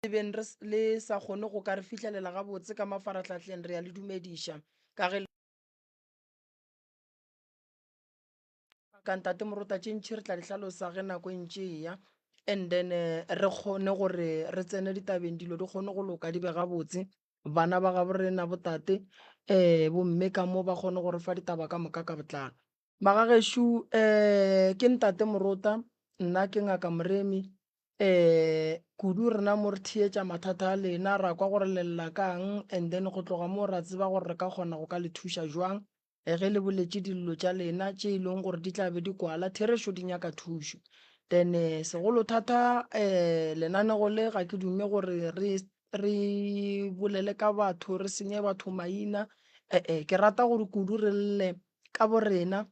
Beng re le sa kgone go ka re fihlelela gabotse ka mafarahlahleng re a le dumediša ka ge ka ntate Morota tše ntši re tla di hlalosa ge nako e ntše e ya and then re kgone gore re tsene ditabeng dilo di kgone go loka di be gabotse bana ba gabo rena botate um bomme ka mo ba kgone go re fa ditaba ka moka ka botlalo. Magagešo um ke ntate Morota nna ke ngaka Moremi um kudu rena mo re theetša mathata a lena ra kwa gore le lla kang and then go tloga moo ra tseba gore re ka kgona go ka le thuša jwang ge le boletše dillo tša lena tše e leng gore di tla be di kwala therešo di nyaka thušo. Then segolothata um lenanego le ga ke dume gore re re bolele ka batho re senye batho maina ee ke rata gore kudu re lle ka bo rena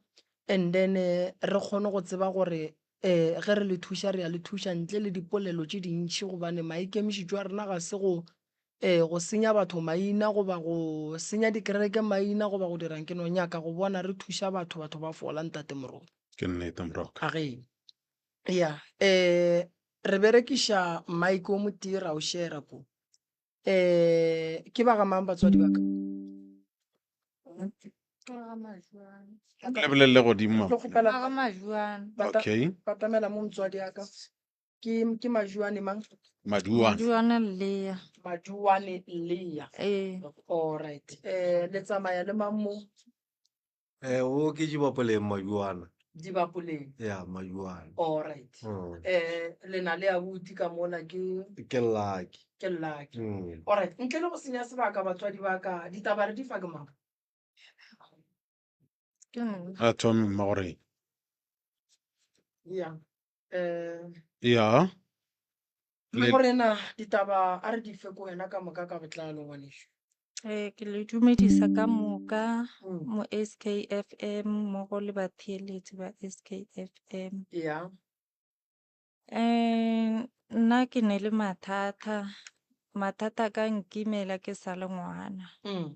and then re kgone go tseba gore um ge re le thuša re a le thuša ntle le dipolelo tše dintši gobane maikemišetšo a rena ga se go um go senya batho maina goba go senya dikereke maina goba go dirang ke no nyaka go bona re thuša batho batho ba fola ntate Moruti. Ke nnete Moroka. A ge ya um re berekiša mic o motee ra o share ko um ke ba ga mang batswadi ba ka? Le bolelele godimo. Ke kgopela Ba ga Majuana. Okay. Batamela mo motswadi ya ka. Ke ke Majuane mang? Majuane. Majuane Lea. Majuane Lea. Ee. All right. Eh le tsamaya le mang mo? Eh, o ke Dibapoleng Majuana. Dibapoleng. Ya, Majuana. All right. Mm. Eh le na le abuti ka mola ke Ke Lucky. ke Lucky. Mm. All right. Ntle le go senya sebaka batswadi ba ka, ditaba re di fa ke mang? Ke nna. A thome mma gore. Ya. Eh Ya. Le gore na ditaba a re di fe ko wena ka moka ka botlalo ngwanešu. Eh, ke le dumedisa ka moka Mm. mo SKFM mmogo le batheeletši ba SKFM. Ya. Eh, nna ke ne le mathata, mathata a ka nkimela ke sa le ngwana. Mm.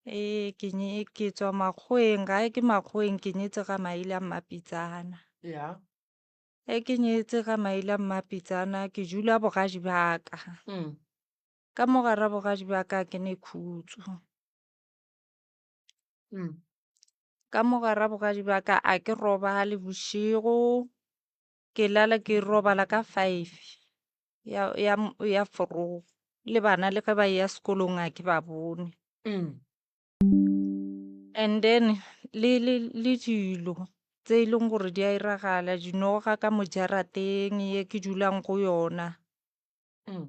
Ee, ke nye ke tswa makgoweng, gae ke makgoweng ke nyetse ga Maile a Mmapitsana. Ya. Ge ke nyetse ga Maile a Mmapitsana ke dula bogadi ba ka. Mm. Ka mo gare bogadi ba ka ke ne khutso. Mm. Ka mo gare bogadi ba ka a ke robale bošego, ke lala ke robala ka 5 ya ya ya forogo. Le bana le ge ba ya sekolong a ke ba bone. Mm. And then le le le dilo tse e leng gore di a iragala dinoga ka mo jarateng ye ke dulang go yona. Mm.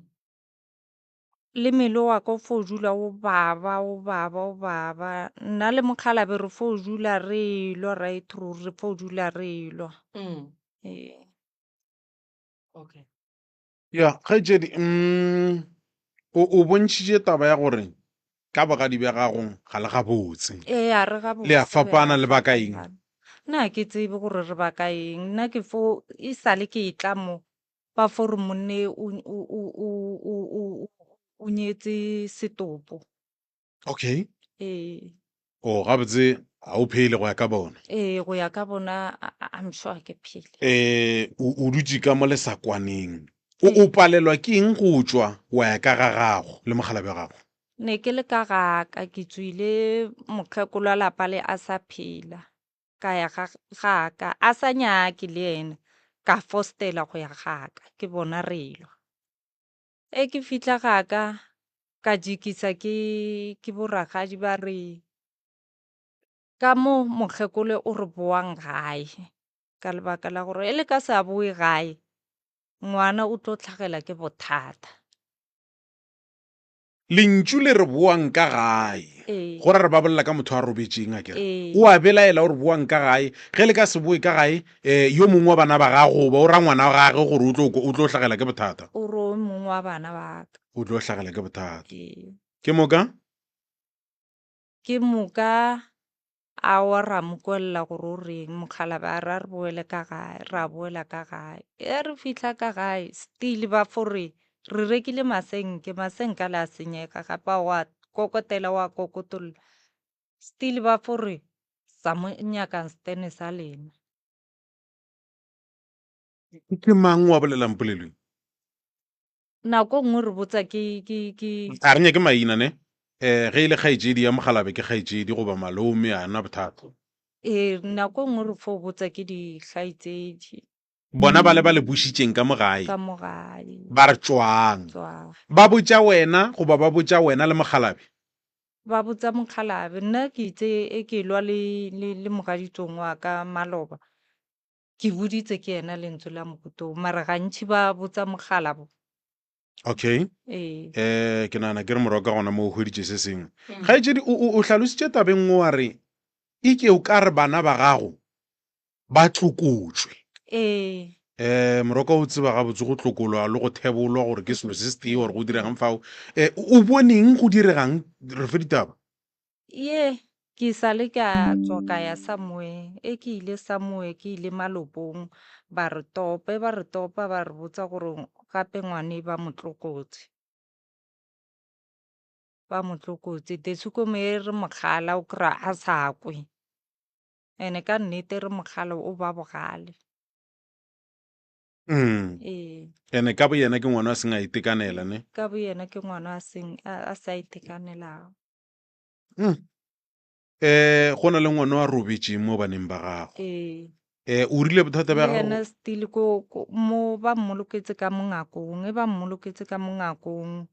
Le mmele wa ka o fo dula o baba o baba o baba. Nna le mokgalabe re fo dula re lwa right through re fo dula re lwa. Mm. Ee. Okay. Ya, kgaetšedi, mm, o, o bontšhitše taba ya gore ka bogadi bja gago ga le gabotse. Ee, a re gabotse. Le a fapana le baka eng? Nna ha ke tsebe gore re baka eng. Nna ke fo e sale ke e tla mo ba fo re monne o o o o o o o nyetse setopo. Okay. Ee. O gabotse ga o phele go ya ka bona. Ee, go ya ka bona I'm sure ha ke phele. Eh, o, o dutše ka mo lesakwaneng. O, o palelwa ke eng go tšwa wa ya ka ga gago le mokgalabje wa gago? Ne ke le ka ga ka, ke tswile mokgekolo wa lapa le a sa phela. Ka ya ga ga ka, a sa nyake le yena, ka fostela go ya ga ka, ke bona re lwa. E ke fihla ga ka, ka jikisa ke ke boragadi ba re ka mo mokgekolo o re boang gae ka lebaka la gore e le ka sa boe gae ngwana o tlo tlhagela ke bothata. Lentšu le re boang ka gae Ee. go ra re ba bolela ka motho a robetšeng a kere Ee. o a belaela o re boang ka gae ge le ka se boe ka gae um yo mongwe wa bana ba gago goba o ra ngwana wa gage gore o tlo o tlo hlagela ke bothata. O re o mongwe wa bana ba ka. O tlo hlagela ke bothata. Ee. Ke moka? Ke moka aowa ra mo kwelela gore o reng mokgalabje a re a re boele ka gae, ra boela ka gae. Ge re fihla ka gae still ba fo re re rekile masenke, masenke a le a senyega gape a wa kokotela wa kokotolla. Still ba fo re sa mo nyakang stene sa lena. Ke mang wa bolelang polelo ye? Nako nngwe re botsa ke, ke, ke. A re nyake maina ne? Eh, ge e le kgaetšedi ya mogalabe ke kgaetšedi goba malome, a na bothata. Ee, nako nngwe re fo botsa ke dikgaetšedi. Bona ba le ba le bušitšeng ka mo gae. Ka mo gae. Ba re tšwang. Tšwang. Ba botša wena goba ba botša wena le mokgalabe? Ba botša mokgalabe. Nna ke itse e ke lwa le, le, le mogaditsong wa ka maloba. Ke boditse ke yena lentswe la Mokutong, mara gantši ba botsa mogala bo. Okay. Ee. Eh, ke nagana ke re morwa ka gona mo o hweditše se sengwe. Kgaetšedi, o, o, o hlalositše tabeng nngwe wa re eke o ka re bana ba gago ba tlokotšwe. Ee. Eh, moroka o tseba gabotse go tlokolwa le go thebolwa gore ke selo se setee gore go diregang fao. Eh, o boneng go diregang? Re fe ditaba. Ye, ke sa le ka tswa ka ya somewhere, e ke ile somewhere ke ile malopong ba re topa, e ba re topa ba re botsa gore gape ngwane ba mo tlokotse. Ba mo tlokotse, Desikomo e re mogala o kry-a a sa kwe, and-e ka nnete re mogala o ba bogale. Mm. Ee. Ene ka boyena ke ngwana a seng a itekanela ne? Ka boyena ke ngwana a seng a sa itekanelago. Mm. Eh, go na le ngwana a robetšeng mo baneng ba gago. Ee. Eh, o rile bothata bja Le gago. yena still ko, ko mo ba mmoloketse ka mongakong, e ba mmoloketse ka mongakong.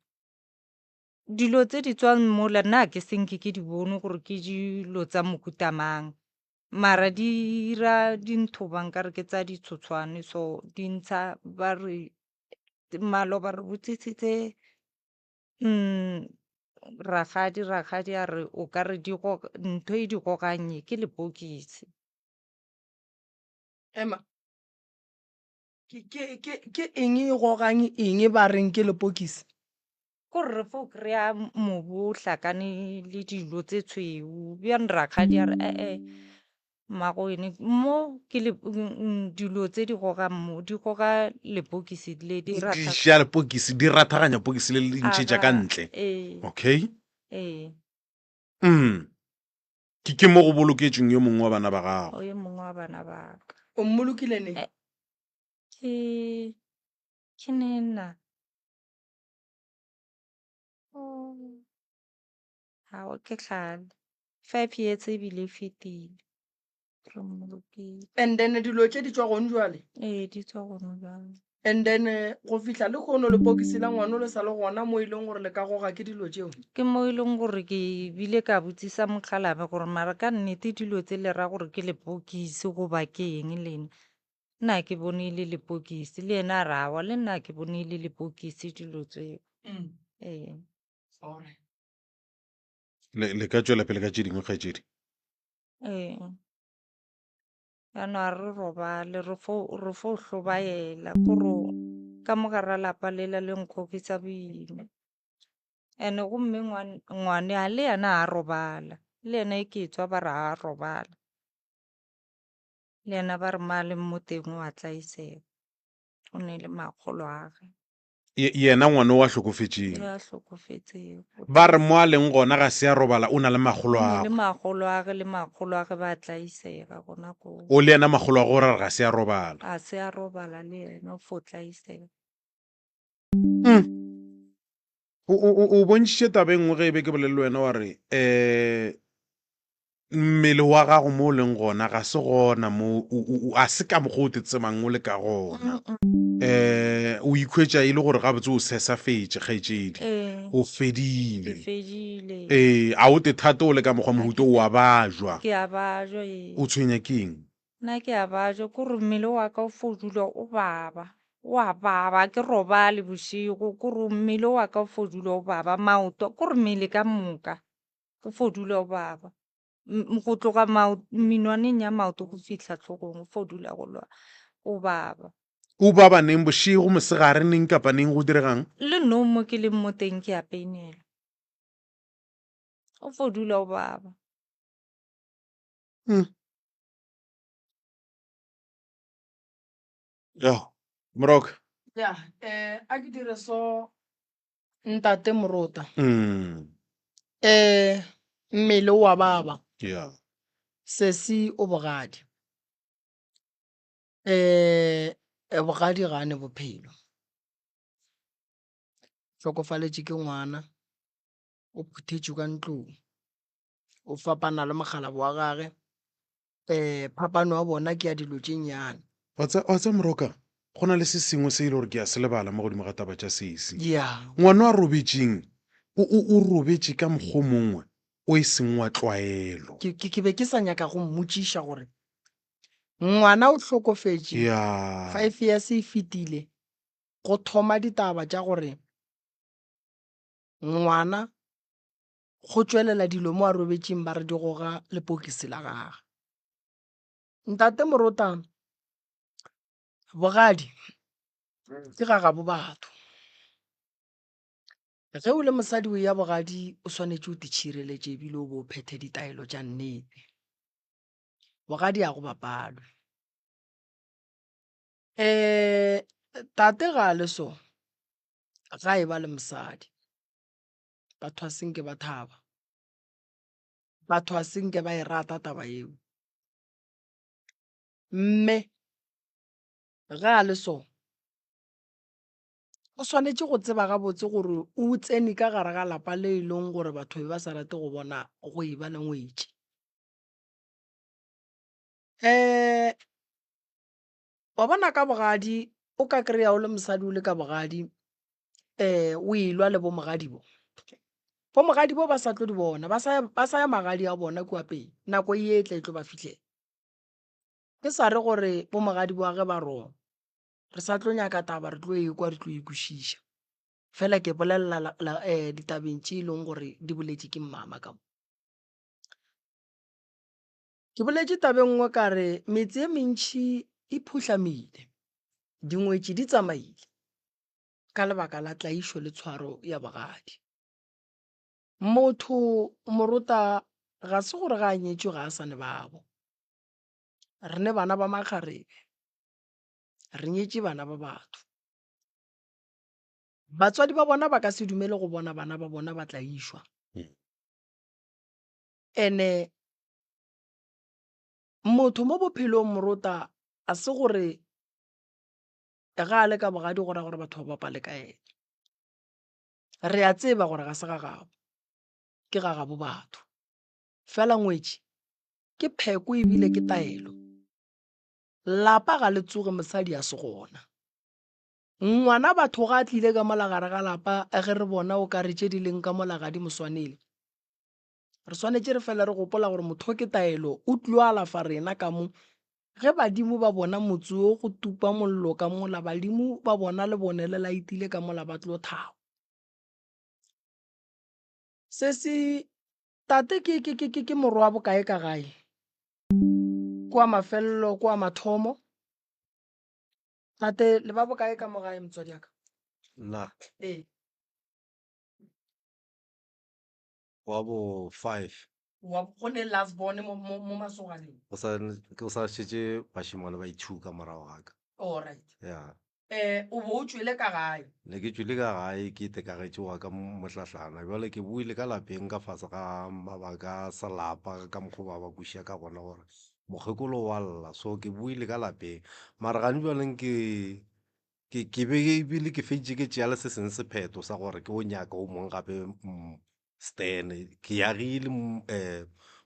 Dilo tse di tswang mola nna ha ke senke ke di bone gore ke dilo tsa mohuta mang. Mara di 'ira dintho ba nkare ke tsa ditshotshwane so di ntsha ba re maloba re botsisitse rakgadi, rakgadi a re o ka re di ntho e di gogang e ke lepokisi. Ema, ke, ke, ke, ke eng e gogang eng ba reng ke lepokisi? Ko re re fo kry-a mobu o hlakane le dilo tse tshweu. Bjang rakgadi a re e-e mmago ene mo ke le dilo tse di gogang mo di goga lepokisi le di Di ratha. ja lepokisi, di rathaganya pokisi le le ntšhetša ka Aga, ntle. ee. Okay. Ee. Mm. Ke ke mo go boloketšweng yo mongwe wa bana ba gago. O yo mongwe wa bana ba ka. O mmolokile neng? Eh, ke ke neng na? Aowa ke kgale, 5 years ebile e fetile re mmolokile. And then dilo tše di tšwa gone jwale? Ee, di tswa gone jwale. And then go fihla lehono lepokisi la ngwano le sa le gona mo e leng gore le ka goga ke dilo tšeo? Ke mo e leng gore ke bile ka botsisa mokgalabje gore mara ka nnete dilo tse le ra gore ke lepokisi goba ke eng lena? Nna ha ke bone e le lepokisi, le yena a re aowa le nna ha ke bone e le lepokisi dilo tseo. Ee. Alright. Le, le ka tšwela pele ka tše dingwe kgaetšedi. Ee. Jaanong a re robale, re fo, re fo hlobaela kore ka mo gare ga lapa lela le nkgokisa boima. And-e gomme ngwane a le yena a robala, le yena e ke tswa ba re a robala. Le yena ba re mo a leng mo teng o a tlaisega, o ne le makgolo a ge. Ye, yena ngwana o a hlokofetšeng. Yo a hlokofetšego. Ba re mo a leng gona ga se a robala, o na le makgolo O ne le agwe. makgolo a ge le makgolo a ge ba tlaisega gona koo. O le yena makgolo a gwe o ra re ga se a robala. Ga se a robala le yena, o fo tlaisega. Mm. O, o, o, o bontšhitše taba e nngwe ge e be ke bolele le wena wa re, um mmele wa gago mo o leng gona ga se gona mo o, o, o, a se ka mokgwa o te tsebang o le ka gona. Um o ikhwetša e le gore gabotse o sesafetše kgaetšedi, Ee. o fedile. Ke fedile. Ee, a o te thate o le ka mokgwa mohuta o a bajwa. Ke a bajwa, ee. O tshwenya ke eng? Nna ke a bajwa, ke gore mmele wa ka o fo dula o baba, o a baba, ga ke robale bošego, ke gore mmele wa ka o fo dula o baba, maoto, ke gore mmele ka moka o fo dula o baba. Go tloga menwaneng ya maoto go fihla hlogong o fo dula go lwa o baba. O baba neng, bošego, mosegare, neng kapa neng, go diregang? Le nou mo ke leng mo teng ke a peinelwa, o fo dula o baba. Ya, Moroka. Ya, eh, a ke dire so ntate Morota. Eh, mmele o a baba. Ya. Sesi o bogadi. Eh, bogadi ga a ne bophelo. Hlokofaletše ke ngwana, o phuthetšwe ka ntlong, o fapana le mokgalabo wa gage. Um phapano ya bona ke ya dilo tše nnyane. Wa tsa, wa tsa Moroka, go na le se sengwe se e le gore ke a se lebala mo godimo ga taba tša sesi. Ya. Ngwana a robetšeng, o, o, o robetše ka mokgwa o mongwe o e seng wa tlwaelo. Ke, ke, ke be ke sa nyaka go mmotšiša gore ngwana o hlokofetše, Ya. 5 years e fetile, go thoma ditaba tša gore ngwana go tšwelela dilo mo a robetšeng ba re di goga lepokisi la gage. Ntate Morota, bogadi ke ga gabo batho. Ge o le mosadi o eya bogadi o swanetše o titšhireletše ebile o bo o phethe ditaelo tša nnete. Bogadi a go bapalwe. Um tate ga a le so, ga e ba le mosadi. Batho a se nke ba thaba. Batho a se nke ba e rata taba yeo. Mme ge a le so, o swanetše go tseba gabotse gore o tsene ka gare ga lapa le e leng gore batho be ba sa rate go bona go e ba le ngwetši. Um wa bona ka bogadi o ka kry-a o le mosadi o le ka bogadi um o elwa le bo mogadibo, bo mogadibo ba sa tlo di bona ba sa ba sa ya magadi a bona kua pele nako e etla e tlo ba fihlela. Ke sa re gore bo mogadibo wa ge ba wrong, re sa tlo nyaka taba re tlo e kwa re tlo e kwešiša. Fela ke bolelela ditabeng tše e leng gore di boletše ke mmama ka mo. Ke boletše taba e nngwe ka re metse e mentši e phuhlamile, dingwetši di tsamaile ka lebaka la tlaišo le tshwaro ya bogadi. Motho morota ga se gore ga a nyetšwe ga a sa ne babo. Re ne bana ba makgarebe, re nyetše bana ba batho. Batswadi ba bona ba ka se dumele go bona bana ba bona ba tlaišwa. Ene motho mo bophelong morota a se gore ga a le ka bogadi go ra gore batho ba bapale ka ena. Re a tseba gore ga se ga gabo, ke ga gabo batho. Fela ngwetši ke pheko ebile ke taelo. Lapa ga le tsoge mosadi a se gona. Ngwana batho ga a tlile ka mola gare ga lapa ge re bona o ka re tše di leng ka mola ga di mo swanele. Re swanetše re fele re gopola gore motho ke taelo, o tlilo alafa rena ka mo. Ge badimo ba bona motse wo go tupa mollo ka mola, badimo ba bona lebone le laetile ka mola ba tlo thaba. Se se, tate ke, ke, ke, ke, ke morwa wa bokae ka gae? Kwa mafelelo, kwa mathomo. Tate, le ba bokae ka mo gae motswadi wa ka? Nna. Ee. Wa bo 5. Wa go ne last born mo mo mo masoganeng. Go sa ke sa šetše bašemane ba i-two ka morago ga ka. All right. Yeah. Eh o bo o tšwele ka gae. Ne ke tšwele ka gae ke itekagetše wa ka mohlahlana. Bjale ke boile ka lapeng ka fase ga mabaka a selapa ka mokgwa ba ba kwešiša ka gona gore mokgekolo wa lla. So ke boile ka lapeng. Mara gane bjaleng ke Ke, ke be ebile ke feditše ke tšea le se sengwe sephetho sa gore ke o nyaka o mongwe gape stene. Ke agile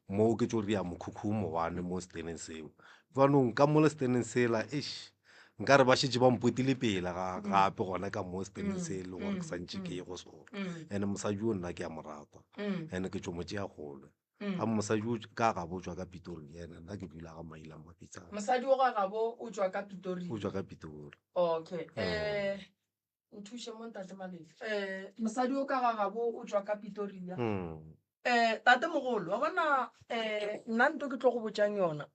mo ke tšo ria mokhukhu o mogwane mo steneng seo. Jaanong ka mo le steneng sela, eish, nkare ba šetše ba mpotile pele ga, gape gona ka mo steneng se e leng gore ke santše ke ye go sona. And-e mosadi yo nna ke a mo rata, and-e ke tšo mo tšea kgole. Ga mosadi o ka gabo o tšwa ka Pitori ene nna ke dula ga Maila Mapitsana. Mosadi o ga gabo o tšwa ka Pitori. O tšwa ka Pitori. Okay. Eh nthuše mo ntate Malefi. Eh mosadi o ka ga gabo o tšwa ka Pitoria. Eh tate mogolo wa bona eh nna nto ke tlo go botšang yona.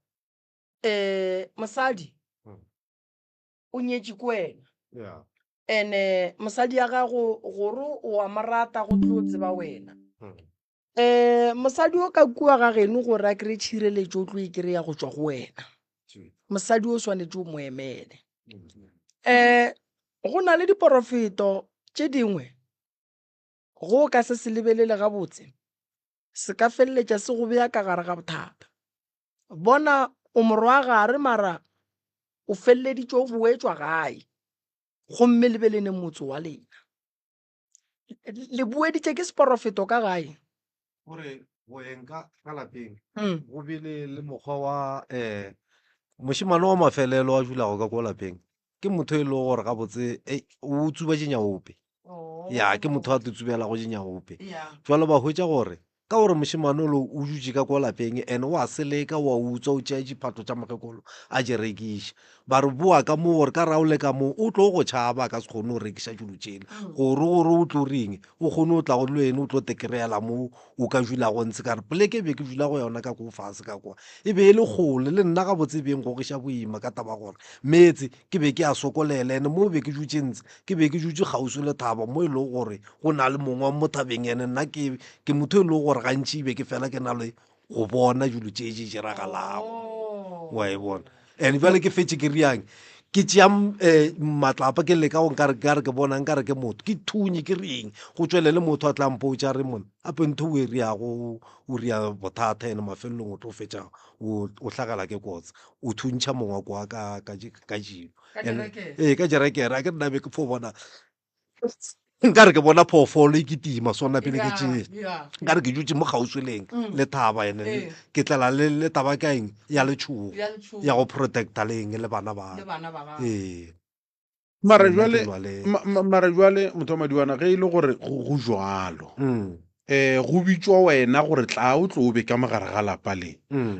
Eh mosadi o nyetše ke wena. Yeah. Ene mosadi ya gago gore o a mo rata go tlo tseba wena. Um mosadi o ka kua ga geno gore a kry-e tšhireletšo o tlo e kry-a go tšwa go wena. Mosadi o swanetše o mo emele. Um go na le diporofeto tše dingwe go o ka se se lebelele gabotse se ka feleletša se go bea ka gare ga bothata. Bona o morwa gare mara o feleleditše o boetšwa gae gomme le be le ne motse wa lena. Le boeditše ke seporofeto ka gae. Gore go yeng ka ka lapeng Mm. go bile le mokgwa wa um mošemane wa mafelelo a dulago ka ko lapeng ke motho e lego gore gabotse ei, o tsuba dinyaope. Ya, ke motho a titsubelago dinyaope. Yeah. Jwale ba hwetša gore ka gore mošemane ole o dutše ka kwa lapeng and o a seleka, o a utswa, o tšea diphatlo tša mokgekolo a di rekiša. Ba re boa ka mo gore ka ra o le ka mo o tlo go tšhaba a ka se kgone go rekiša dilo tšela. Gore gore o tlo reng o kgone go tla go le wena o tlo te kry-ela mo o ka dulago ntshe. Ka re poleke e be ke dula go yona ka ko fase ka kwa e be e le kgole le nna gabotse e be e nkgogiša boima ka taba gore meetse ke be ke a sokolela and mo be ke dutše ntshe ke be ke dutše kgauswi le thaba mo e lego gore go na le mongwe wa mo thabeng ene nna ke ke motho e lego gore gantši e be ke fela ke na le go bona dilo tše di diragalago wa e bona and bjale ke fetše ke riang ke tšea um matlapa ke leka go nkare kare ke bona nkare ke motho ke thunye ke reng go tšwelele motho a tla mpotša re mone ape ntho o e riago o ria bothata ene mafelelong o tlo fetša o hlagela ke kotsi o thuntšha mongwe kwa ka ka ka jilo ee ka jerekere a ke nna be ke fo bona Nkare ke bona phoofolo e kitima sona pele ke tšee nkare ke dutše mo kgauswi leng mm. le thaba ene ee. ke tlela le le taba ka eng ya letšhogo ya go protecta le eng le bana ba ee mara jwale mara jwale motho wa madiwana ge e le gore go jwalo mm. um go bitšwa wena gore tla o tlo o be ka mogare ga lapa le.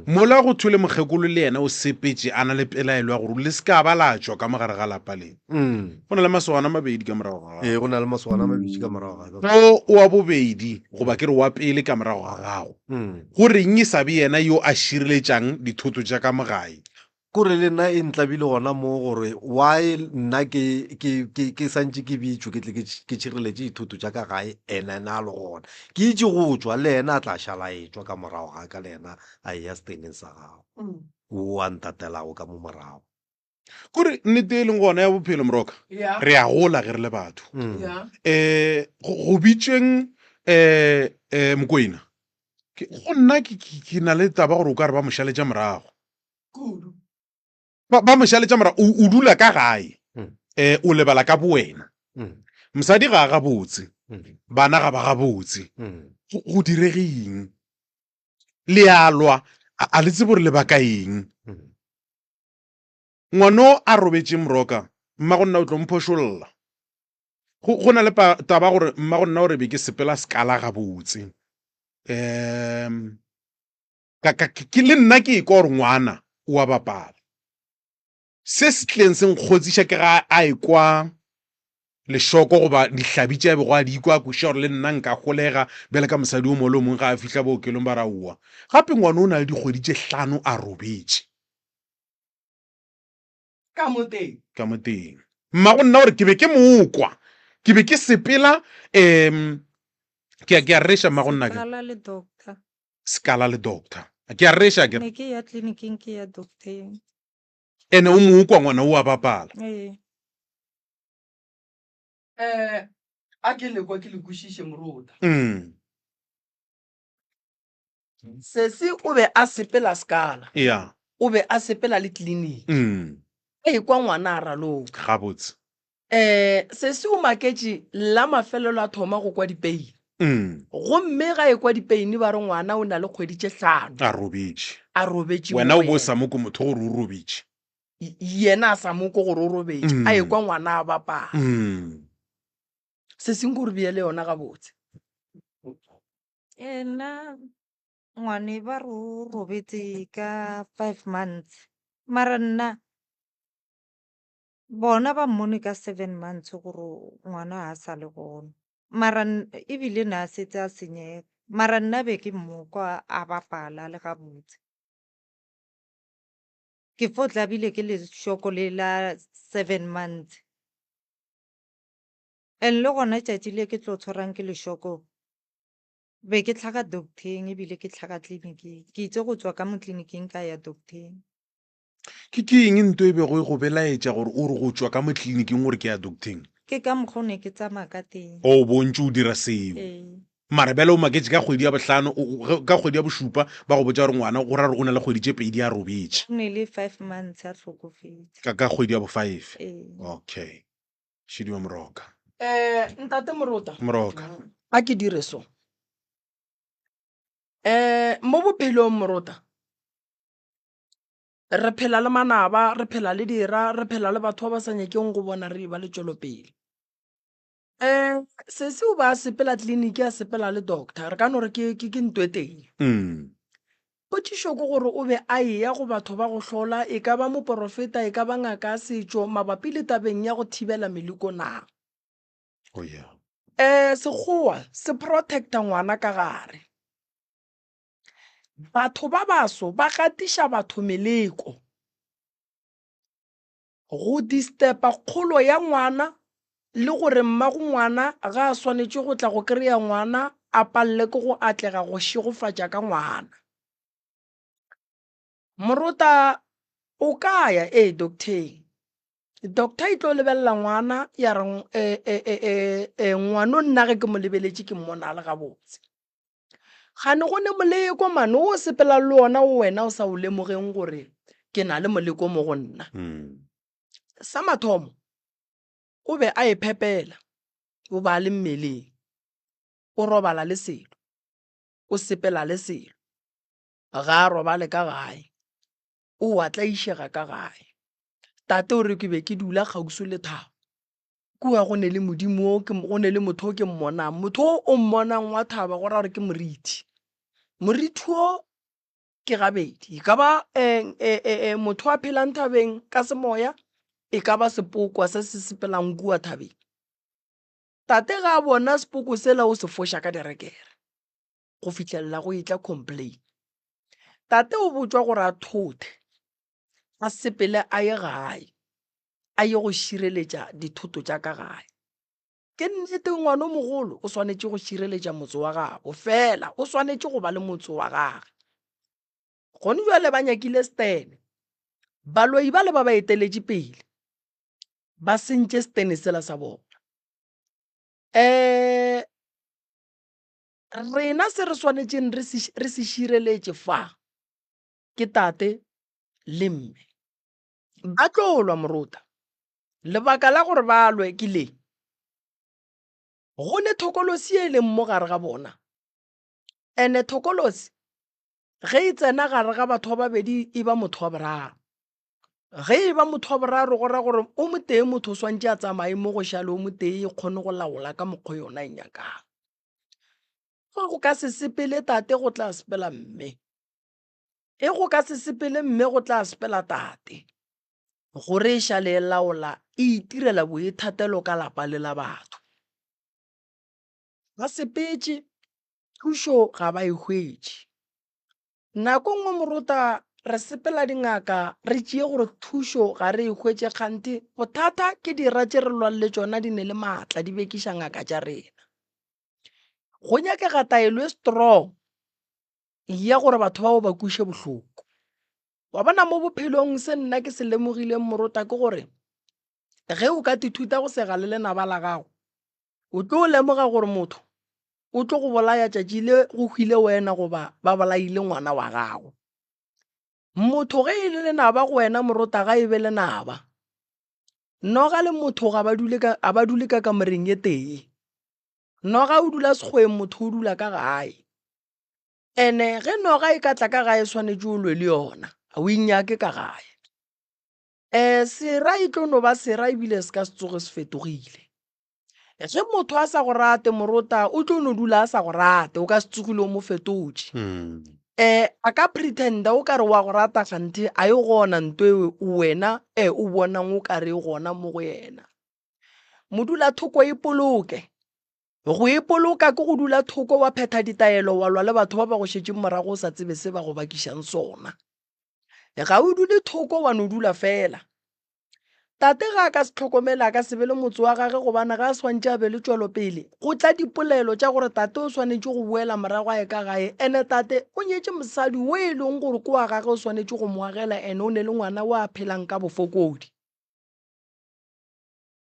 Mola go thwe le mokgekolo le yena o sepetše a na le pelaelo ya gore le se ka ba la tšwa ka mogare ga lapa le. Go na le masogana a mabedi ka morago ga gago. Ee, go na le masogana a mabedi ka morago ga ka. O wa bobedi goba ke re wa pele ka morago ga gago. Go reng e sa be yena yo a šireletšang dithoto tša ka mo gae? Kore le nna e ntlabile gona mo gore why nna ke ke ke ke santše ke bitšwe ke tle ke ke tšhireletše dithoto tša ka gae ene ena a le gona. Ke itše go tšwa le yena a tla šala a etšwa ka morago ga ka le yena a eya steneng sa gagwe. O a ntatelago ka mo morago. Kore nnete e leng gona ya bophelo Moroka, Yeah. re a gola ge re le batho. Yeah. Um go go bitšeng um um Mokwena, ke go nna ke ke ke na le taba gore o ka re ba mo šaletša morago. Kudu. Ba, ba mo šaletša morago. O, o dula ka gae. Mm. Eh, o lebala ka bowena. Mm. Mosadi ga a gabotse. Mm. Bana ga ba gabotse. Mm. Go, go direge eng? Le a lwa, a, a le tsebe gore le baka eng. Mm. Ngwano a robetše moroka, mmago nna o tlo mphošolla. Go, go na le pa, taba gore mmago nna o re be ke sepela sekala gabotse. Um, ka, ka, ke le nna ke ekwa gore ngwana o a bapala. Se se tlileng se nkgotsiša ke ga a ekwa lešoko goba dihlabi tše a bego a di ikwa, a kwešiša gore le nna nka holega bjale ka mosadi o mongwe le o mongwe ge a fihla bookelong ba re aowa. Gape ngwana o na le dikgwedi tše hlano a robetše. Ka mo teng. Ka mo teng. Mmago nna o re ke be ke mo kwa, ke be ke sepela um ke a ke a reša mmago nna ke. Sekala le doctor. Sekala le doctor. Ke a reša ke re. Ne ke ya tleliniking ke ya docteng. Ene o mo kwa ngwana o a bapala. Ee. Eh, a ke le kwa ke le kwešiše morota. Mm. Sesi o be a sepela sekala. Yeah. O be a sepela le tleliniki. Mm. A ekwa ngwana a raloka. Gabotse. Eh, sesi o maketše la mafelelo a thoma go kwa dipeini. Mm. Gomme ga ekwa dipeini ba re ngwana o na le kgwedi tše hlano. A robetše. A robetše Wena mo o bo go sa yena. mo kwe motho gore o robetše. Yena a sa mo kwe gore o robetše. A Mm. ekwa ngwana a bapala. Mm. Sesi nko re beele yona gabotse. Ee, nna ngwane ba re o robetse ka five months mara nna bona ba mmone ka seven months gore ngwana ga a sa le gona mara ebile ne a setse a senyega mara nna be ke mmokwa a bapala a le gabotse. Ke fo tlabile ke lešoko le la seven months. And le gona tšatši le ke tlo tshwarang ke lešoko be ke tlhaga docteng ebile ke tlhaga tleliniking. Ke itse go tswa ka mo tleliniking ka ya docteng. Ke ke eng nto e bego e go belaetša gore o re go tšwa ka mo tleliniking o re ke ya docteng? Ke ka mokgwa o ne ke tsamaya ka teng. O bo ntše o dira seo. Ee. Mara bjale o maketše ka kgwedi ya bohlano, o, o, ge, ka kgwedi ya bošupa ba go botša gore ngwana go ra gore o na le kgwedi tše pedi a robetše. O ne le five months a hlokofetše. Ka, ka kgwedi ya bo five. Ee. Okay. Šidiwa Moroka. Um ntate Morota. Moroka. A ke dire so. Um mo bophelong Morota, re phela le manaba, re phela le dira, re phela le batho ba ba sa nyakeng go bona re ba le tšwelopele. Um sesi o ba a sepela tleliniki a sepela le doctor, re ka no re ke ke ke ntwe tee. Mm. Potšišo ke gore o be a eya go batho ba go hlola, e ka ba moporofeta, e ka ba ngaka ya setšo, mabapi le tabeng ya go thibela meleko na? Oh yeah. Um Sekgowa se protecta ngwana ka gare. Batho ba baso ba gatiša batho meleko go disturba kgolo ya ngwana le gore mmago ngwana ga a swanetše go tla go kry-a ngwana a palele ke go atlega go šegofatša ka ngwana. Morota o ka ya ee docteng, doctor e tlo lebelela ngwana ya re ngwano nna ge ke mo lebeletše ke mmona a le gabotse. Kgane go ne moleko mane o sepelang le ona o wena o sa o lemogeng gore ke na le moleko mo go nna. Sa mathomo o be a iphepela, o ba le mmeleng, o robala le selo, o sepela le selo, ga a robale ka gae, o a tlaišega ka gae. Tate o re ke be ke dula kgauswi le thaba, kua go ne le modimo o ke go ne le motho o ke mmonang, motho o o mmonang wa thaba go ra gore ke morithi. Morithi o ke gabedi, e ka ba motho a phelang thabeng ka semoya, e ka ba sepokwa se se sepelang kua thabeng. Tate ga a bona sepoko sela o se foša ka direkere go fihlelela go etla complain. Tate o botšwa gore a thothe a sepele a ye gae a ye go šireletša dithoto tša ka gae. Ke nnete ngwana o mogolo o swanetše go šireletša motse wa gabo, fela o swanetše go ba le motse wa gage. Gone jwale ba nyakile stene, baloi ba le ba ba eteletše pele ba sentše stene sela sa bona. Um rena se re swanetšeng re se šireletše fa ke tate le mme. Ba tlo lwa morota. Lebaka la gore ba lwe ke le, go ne thokolosi ye e leng mo gare ga bona. Ene thokolosi ge e tsena gare ga batho ba babedi e ba motho wa boraro. Ge e ba motho wa boraro go ra gore o motee motho o swantše a tsamaye mo go šale o motee e kgone go laola ka mokgwa yona e nyakang. Ge go ka se sepele tate go tla sepela mme. E go ka se sepele mme go tla sepela tate. Gore e šale e laola e itirela boithatelo ka lapa le la batho. Ba sepetše, thušo ga ba e hwetše. Nako nngwe morota re sepela dingaka re tšee gore thušo ga re e hwetše kganthe bothata ke dira tše re lwang le tšona di ne le maatla di bekiša ngaka tša rena. Go nyakega taelo e strong ya gore batho bao ba kweše bohloko. Wa bona mo bophelong se nna ke se lemogileng morota ke gore ge o ka tithuta go sega le lenaba la gago, o tlo lemoga gore motho o tlo go bolaya tšatši le go hwile wena goba ba bolaile ngwana wa gago. Motho ge e le lenaba go wena morota ga e be lenaba. Noga le motho ga ba dule ka, ga ba dule ka kamoreng e tee. Noga o dula sekgweng motho o dula ka gae. Ene ge noga e ka tla ka gae swanetše o lwe le yona, ga o inyake ka gae. Um sera e tlo no ba sera ebile se ka se tsoge se fetogile. Ge motho a sa go rate morota o tlo no dula a sa go rate, o ka se tsogile o mo fetotše. Um a ka pretenda o ka re wa go rata kganthe a e gona nto e wena e o bonang o ka re e gona mo go yena. Modulathoko ipoloke. Go ipoloka ke go dula thoko wa phetha ditaelo wa lwa le batho ba ba go šetšeng morago o sa tsebe se ba go bakišang sona. Ga o dule thoko wa no dula fela. Tate ga a ka se hlokomele a ka se be le motse wa gage gobane ga a swantše a be le tšwelopele. Go tla dipolelo tša gore tate o swanetše go boela morago a ye ka gae ene tate o nyetše mosadi wo e leng gore ke wa gage o swanetše go mo agela ene o ne le ngwana wo a phelang ka bofokodi.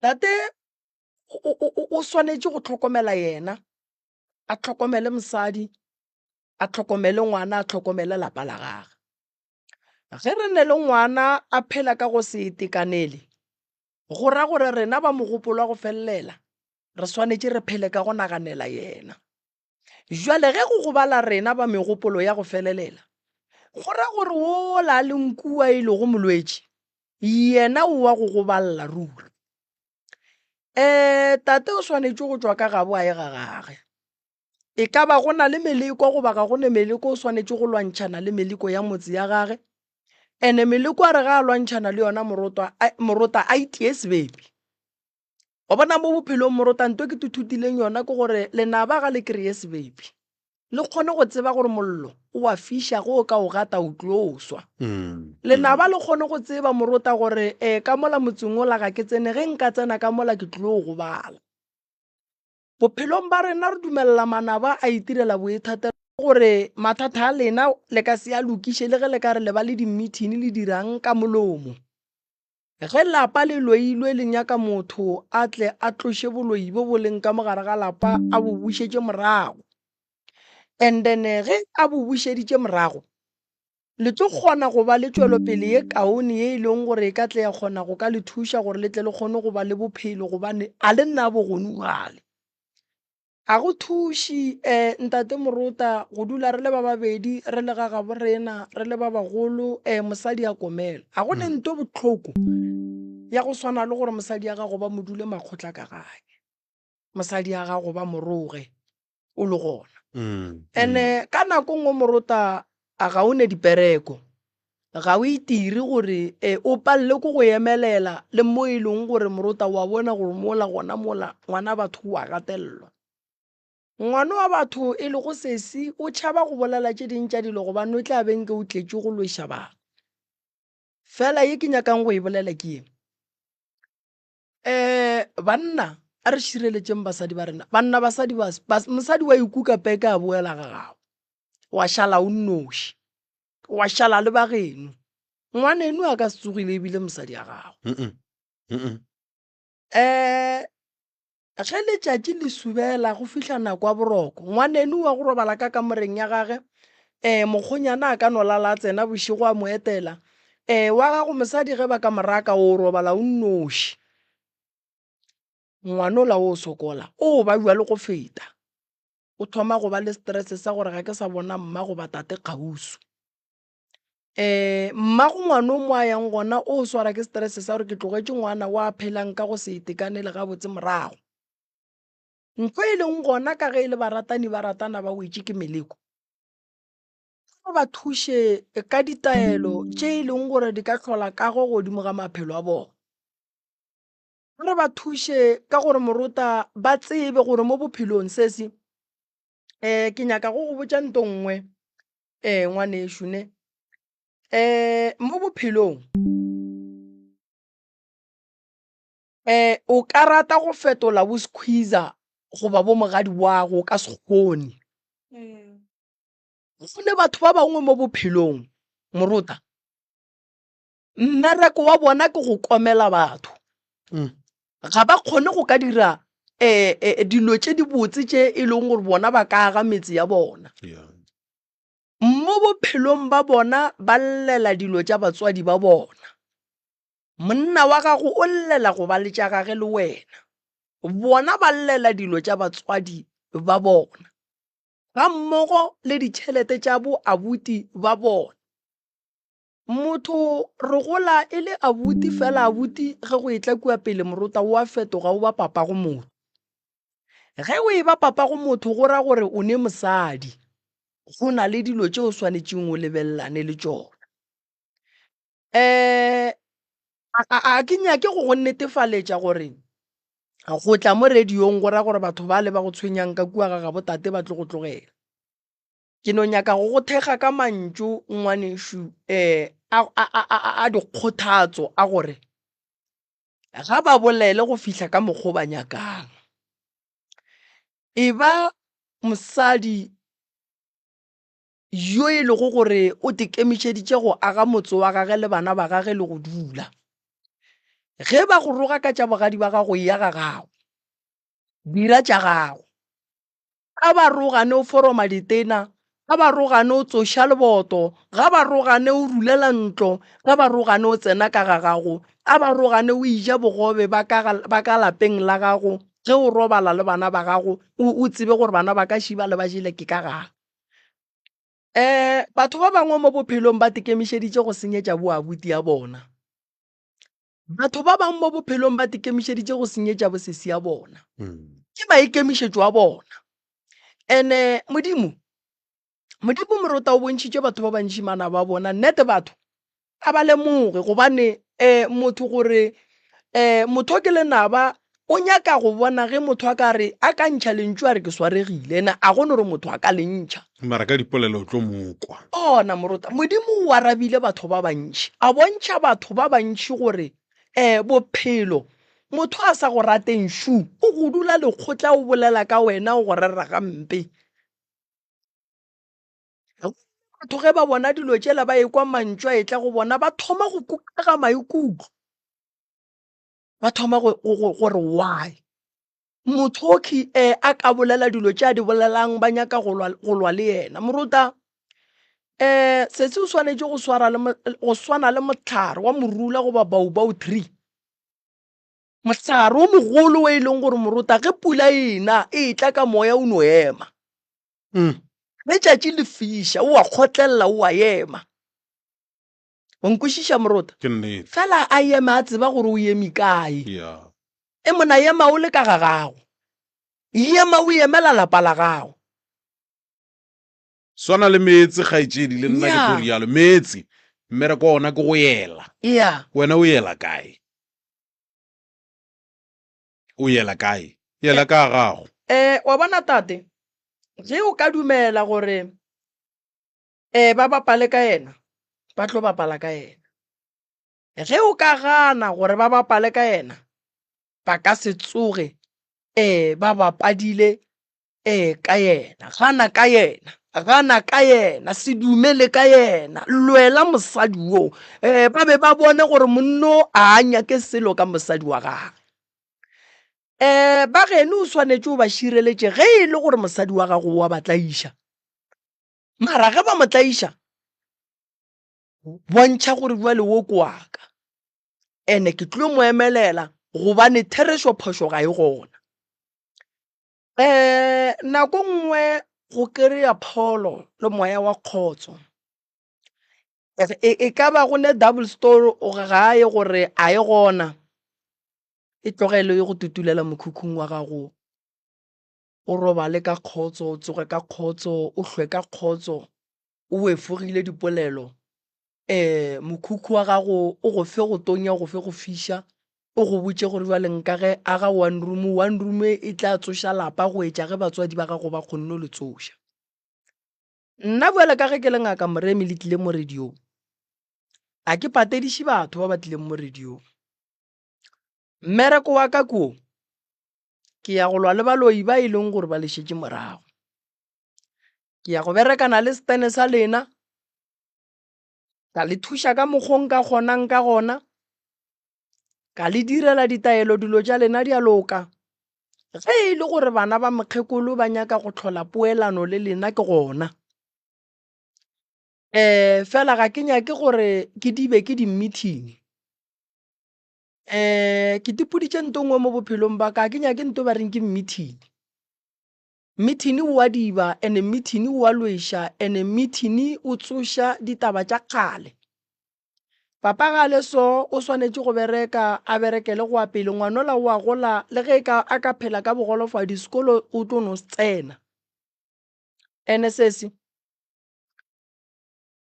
Tate o swanetše go hlokomela yena, a hlokomele mosadi, a hlokomele ngwana, a hlokomele lapa la gagwe. Ge re ne le ngwana a phela ka go se itekanele, go ra gore rena ba mogopolo wa go felelela, Re swanetše re phele ka go naganela yena. Jwale ge go gobala rena ba megopolo ya go felelela, go ra gore wola a leng kua e lego molwetši, yena o wa go goballa ruri. Um tate o swanetše go tšwa ka gabo a ye ga gage. E ka ba go na le meleko goba ga go ne meleko, o swanetše go lwantšhana le meleko ya motse ya gage. Ene meleko a re ga a lwantšhana le yona morotwa, morota a itie sebepi. Wa bona mo bophelong morota nto ke tuthutileng yona ke gore lenaba ga le kreye sebepi. Le kgone go tseba gore mollo o a fiša ge o ka o gata o tlo swa. Lenaba le kgone go tseba morota gore e ka mola motseng ola ga ke tsene ge nka tsena ka mola ke tlo gobala. Bophelong ba rena re dumelela manaba a itirela boithatelo gore mathata a lena le ka se a lokiše le ge le ka re le ba le di-meeting le dirang ka molomo. Ge lapa le loilwe le nyaka motho a tle a tloše boloi bo bo leng ka mo gare ga lapa a bo bušetše morago. And then ge a bo bušeditše morago, le tlo kgona go ba le tšwelopele ye kaone ye e leng gore e ka tle ya kgona go ka le thuša gore le tle le kgone go ba le bophelo gobane a le nna bogoni bjale. Ga go thuše Ntate Morota go dula re le ba babedi re le ga gabo rena re le ba bagolo mosadi a komela. Ga go ne nto bohloko ya go swana le gore mosadi ya gago ba mo dule makgotla ka gae, mosadi ya gago ba mo roge o le gona. Ene ka nako nngwe Morota a ga o ne dipereko, ga o itire gore o palele ke go emelela le mo e leng gore morota wa bona gore mola gona mola ngwana batho o a gatelelwa. Ngwana wa batho e lego sesi o tšhaba go bolela tše ding tša dilo gobane o tla be nke o tletše go lweša batho. Fela ye ke nyakang go e bolela ke ye, banna a re šireletšeng basadi ba rena. Banna basadi ba, mosadi wa ikuka peke a boela ga gago, wa šala o nnoši. Wa šala le ba geno. Ngwaneno a ka se tsogile ebile mosadi ya gago. Um ge letšatši le subela go fihla nako ya boroko, ngwaneno wa go robala ka kamoreng ya gage, um mokgonyana a ka no lala a tsena bošego a mo etela. Um wa gago mosadi ge ba ka mo raka o robala o nnoši. Ngwanola o sokola, o ba bjalo go feta. O thoma go ba le stress sa gore ga ke sa bona mma goba tate kgauswi. Um mmago ngwana o mo a yang gona o swara ke stress sa gore ke tlogetše ngwana wa phelang ka go se itekanele gabotse morago. Ntho e leng gona ka ge e le baratani ba ratana ba wetše ke meleko, re ba thuše ka ditaelo tše e leng gore di ka hlola kago godimo ga maphelo a bona. Re ba thuše ka gore morota ba tsebe gore mo bophelong se se um ke nyaka go go botša nto nngwe um ngwanešu ne um mo bophelong um o ka rata go fetola bo squeezer goba bo mogadi wago o ka se kgone. Go ne batho ba bangwe mo bophelong morota Mmereko wa bona ke go komela batho. Mm. Ga ba kgone go ka dira eh, eh, dilo tše dibotse tše e leng gore bona ba ka aga metse ya bona. Yeah. Mo bophelong ba bona ba llela dilo tša batswadi ba bona. Monna wa gago o llela go ba le tša gage le wena. Bona ba llela dilo tša batswadi ba bona. Ga mmogo le ditšhelete tša bo abuti ba bona. Motho re gola e le abuti fela abuti ge go etla kua pele morota o a fetoga o ba papago motho. Ge o e ba papago motho go ra gore o ne mosadi, go na le dilo tše o swanetšeng o lebelelane le tšona. Um a ke nyake go go netefaletša gore go tla mo radiong go ra gore batho bale ba go tshwenyang ka kua ga gabo tate ba tlo go tlogela. Ke no nyaka go go thekga ka mantšu ngwanešu um a, a, a, a, a dikgothatso a gore ga ba bolele go fihla ka mokgwa o ba nyakang. E ba mosadi yo e lego gore o tekemišeditše go aga motse wa gage le bana ba gage le go dula. Ge ba go roga ka tša bogadi ba gago, eya ga gago, dira tša gago. Ga ba rogane o foroma ditena, ga ba rogane o tsoša leboto, ga ba rogane o rulela ntlo, ga ba rogane o tsena ka ga gago, ga ba rogane o ija bogobe ba ka, ba ka lapeng la gago. Ge o robala le bana ba gago, o, o tsebe gore bana ba ka šiba le ba jele ke ka ga. Um batho ba bangwe mo bophelong ba tekemišeditše go senyetša bo abuti ya bona. Batho ba bangwe mo bophelong ba tekemišeditše go senyetša bo sesi ya bona. Ke maikemišetšo a bona. Ene Modimo, Modimo Morota o bontšhitše batho ba bantši manaba a bona. Nnete batho a ba lemoge gobane um motho gore um motho ke lenaba o nyaka go bona ge motho a ka re a ka ntšha lentšu a re ke swaregile ene a gone gore motho a ka le ntšha. Mara ka dipolelo o tlo mo kwa. Ona Morota, Modimo o arabile batho ba bantši, a bontšha batho ba bantši gore um bophelo motho a sa go rateng šu o go dula lekgotla o bolela ka wena o go rera gampe. Batho ge ba bona dilo tšela ba ekwa mantšu a etla go bona ba thoma go kukega maikutlo. Ba thoma gore why motho o key eh, a ka bolela dilo tše a di bolelang ba nyaka go lwa, go lwa le yena. Moruta eh sesi o swanetše go swara le go swana le mohlare wa morula goba baobao tree. Mohlare o mogolo o e leng gore moruta ge pula e na e tla ka moya o no ema. Mm. Letšatši le fiša, o a kgotlelela, o a ema. O nkwešiša morota? Ke nnete. Fela a eme a tseba gore o eme kae. Yeah. E mona ema o le ka ga gago. Ema o emela lapa la gago. Swana le meetse kgaetšedi le nna ke tlo Yeah. rialo. Meetse mmereko wa ona ke go ela. Yeah. Wena o ela kae? O yela kae? Yela ka gago. Eh, wa bona tate, ge o ka dumela gore eh ba bapale ka yena, ba tlo bapala ka yena. Ge o ka gana gore ba bapale ka yena, ba ka se tsoge eh ba bapadile eh ka yena. Gana ka yena, gana ka yena, se dumele ka yena, lwela mosadi wo. Eh ba be ba bone gore monno a nyake selo ka mosadi wa gagwe. Eh ba geno o swanetše o ba šireletše ge e le gore mosadi wa gago wa ba tlaiša. Mara ge ba mo tlaiša, bontšha gore bjale wo ke wa ka. Ene ke tlo mo emelela gobane therešo phošo ga e gona. Um nako nngwe go kry-a pholo le moya wa kgotso e, e ka ba go ne double story gae gore a e gona e tlogele e go tutulela mokhukhung wa gago o robale ka kgotso o tsoge ka kgotso o hlwe ka kgotso o efogile dipolelo um mokhukhu wa gago o go fe go tonya, o go fe go fiša, o go botše gore bjale nka ge aga one room, one room e tla tsoša lapa go etša ge batswadi ba gago ba kgonne go le tsoša. Nna bjale ka ge ke le ngaka Moremi le tlile mo radiong, ga ke patediše batho ba ba tlileng mo radiong. Mmereko wa ka ke wo, ke ya go lwa le baloi ba e leng gore ba le šetše morago. Ke ya go berekana le setene sa lena, ka le thuša ka mokgo nka kgonang ka gona, ka le direla ditaelo dilo tša lena di a loka. Ge e le gore bana ba mokgekolo ba nyaka go hlola poelano le lena ke gona. Um fela ga ke nyake gore ke di be ke di-meeting. Um ke tipoditše nto nngwe mo bophelong ba ka, ga ke nyake nto ba reng ke meeting. Mithini o a diba ene mithini o a lweša ene mithini o tsoša ditaba tša kgale. Papa ga a le so o swanetše go bereka a berekele go ya pele ngwanola o a gola le ge ka a ka phela ka bogolofadi sekolo o tlo no se tsena. Ene sesi